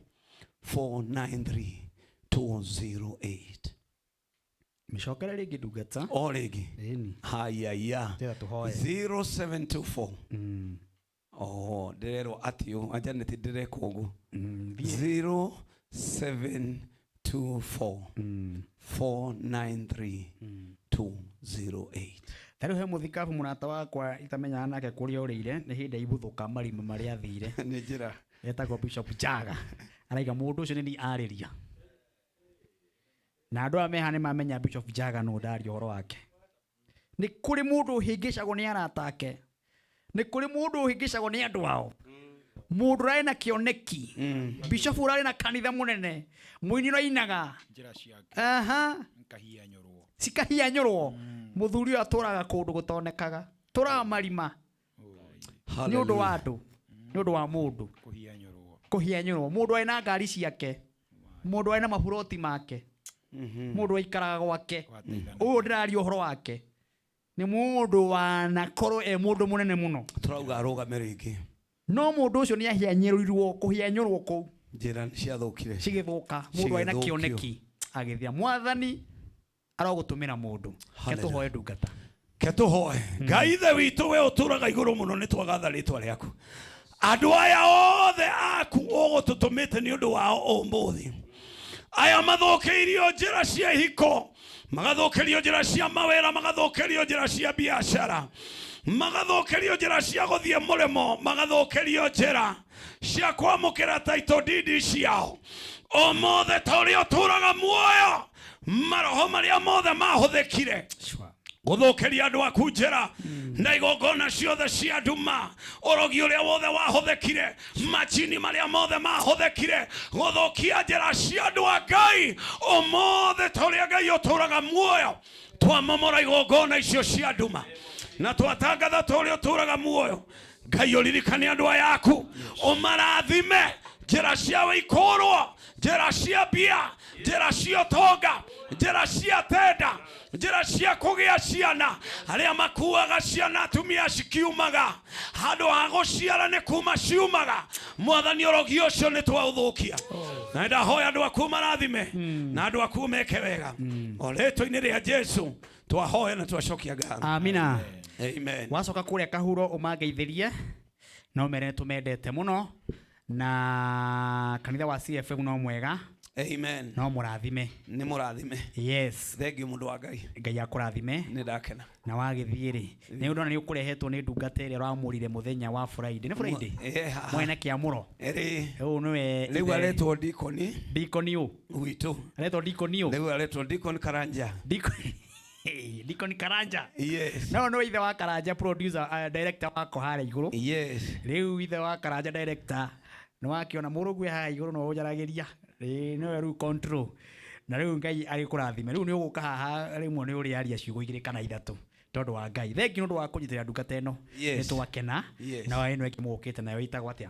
493 208. Mĩcokere rĩngĩ ndungata. O rĩngĩ. Ĩni. Haiya. Ndĩra tũhoe. 0724. Oh, ndĩrerwo atĩ ũ, Janet ndĩreka ũguo. 0724 493 208. Ta rĩu he mũthikabu mũrata wakwa itamenyaga nake kũrĩa ũrĩire, nĩ hĩndĩ aibuthũka marima marĩa athire. Nĩ njĩra. Etagwo Bishop Jaga. Araiga mũndũ ũcio nĩ niĩ arĩria. Na andũ aya meha nĩ mamenya Bishop Jaga nũ ndaria ũhoro wake. Nĩ kũrĩ mũndũ ũhĩngĩcagwo nĩ arata ake. Nĩ kũrĩ mũndũ ũhĩngĩcagwo nĩ andũ ao. Mũndũ ũrarĩ na kĩoneki. Bishop ũrarĩ na kanitha mũnene. Mũini ũrainaga. Njĩra ciake. Aha. Nkahianyũrwo. Cikahianyũrwo. Mũthuri ũyũ atũraga kũndũ gũtonekaga. Tũraga marima. Nĩ ũndũ wa andũ. Nĩ ũndũ wa mũndũ. Kũhianyũrwo. Kũhianyũrwo. Mũndũ arĩ na ngari ciake. Mũndũ arĩ na maburoti make. Mũndũ aikaraga gwake. Ũyũ ndĩraria ũhoro wake. Nĩ mũndũ wanakorwo e mũndũ mũnene mũno. Tũrauga arũgame rĩngĩ. No mũndũ ũcio nĩ ahianyũrirwo, kũhianyũrwo kũu. Njĩra ciathũkire. Cigĩthũka. Mũndũ arĩ na Cigĩthũkio. kĩoneki. Agĩthia mwathani arogũtũmĩra mũndũ. Ke tũhoe ndungata. Ke tũhoe. Ngai ithe witũ we ũtũraga igũrũ mũno, nĩ twagatha rĩtwa rĩaku. Andũ aya othe aku ũgũtũtũmĩte nĩ ũndũ wao ũmũthĩ. Aya mathũkĩirio njĩra cia ihiko, magathũkĩrio njĩra cia mawĩra, magathũkĩrio njĩra cia biacara, magathũkĩrio njĩra cia gũthiĩ mũrĩmo, magathũkĩrio njĩra cia kwamũkĩra title deed ciao. Ũmũthĩ ta ũrĩa ũtũraga muoyo, maroho marĩa mothe mahũthĩkire gũthũkĩria andũ aku njĩra na igongona ciothe cia nduma, ũrogi ũrĩa wothe wahũthĩkire, machini marĩa mothe mahũthĩkire gũthũkia njĩra cia andũ a Ngai, ũmũthĩ ta ũrĩa Ngai ũtũraga muoyo, twamomora igongona icio cia nduma na twatangatha ta ũrĩa ũtũraga muoyo. Ngai ũririkane andũ aya aku, ũmarathime njĩra ciao ikũrwo, njĩra cia mbia, njĩra cia ũtonga, njĩra cia tenda, njĩra cia kũgĩa ciana. Arĩa makuaga ciana atumia cikiumaga, handũ ha gũciara nĩ kuma ciumaga. Mwathani ũrogi ũcio nĩ twaũthũkia. Na ndahoya andũ aku marathime na andũ aku meke wega. O rĩtwa-inĩ rĩa Jesu twahoya na twacokia ngatho. Amina. Amen. Wacoka kũrĩa Kahuro ũmangeithĩrie na ũmere nĩtũmendete mũno, na kanitha wa CFM no mwega. Amen. No mũrathime. Nĩ mũrathime. Yes. Thank you mũndũ wa Ngai. Ngai akũrathime. Nĩ ndakena. Na wagĩthiĩ rĩ, nĩ ũndũ nĩ ũkũrehetwo nĩ ndungata ĩrĩa ũramũrire mũthenya wa Friday. Nĩ Friday? Mwene kĩamũro. Ĩrĩ. Ũyũ nĩwe Rĩu ithe. aretwo Deacon. Deacon ũ? Witũ. Aretwo Deacon ũ? Rĩu aretwo Deacon Karanja. Deacon. Deacon Karanja. Yes. No no ithe wa Karanja producer, director wako harĩa igũrũ. Yes. Rĩu ithe wa Karanja director nĩ wakĩona mũrũgwe haha igũrũ no ũnjaragĩria. Ĩĩ, nĩwe rĩu control. Na rĩu Ngai arĩkũrathime. Rĩu nĩ ũgũka haha rĩmwe nĩ ũrĩaria ciugo igĩrĩ kana ithatũ tondũ wa Ngai. Thank you nĩ ũndũ wa kũnyitĩrĩra ndungata ĩno. Yes. Nĩ twakena. Yes. Na ĩno ĩngĩ mũgũkĩte nayo ĩtagwo atĩa?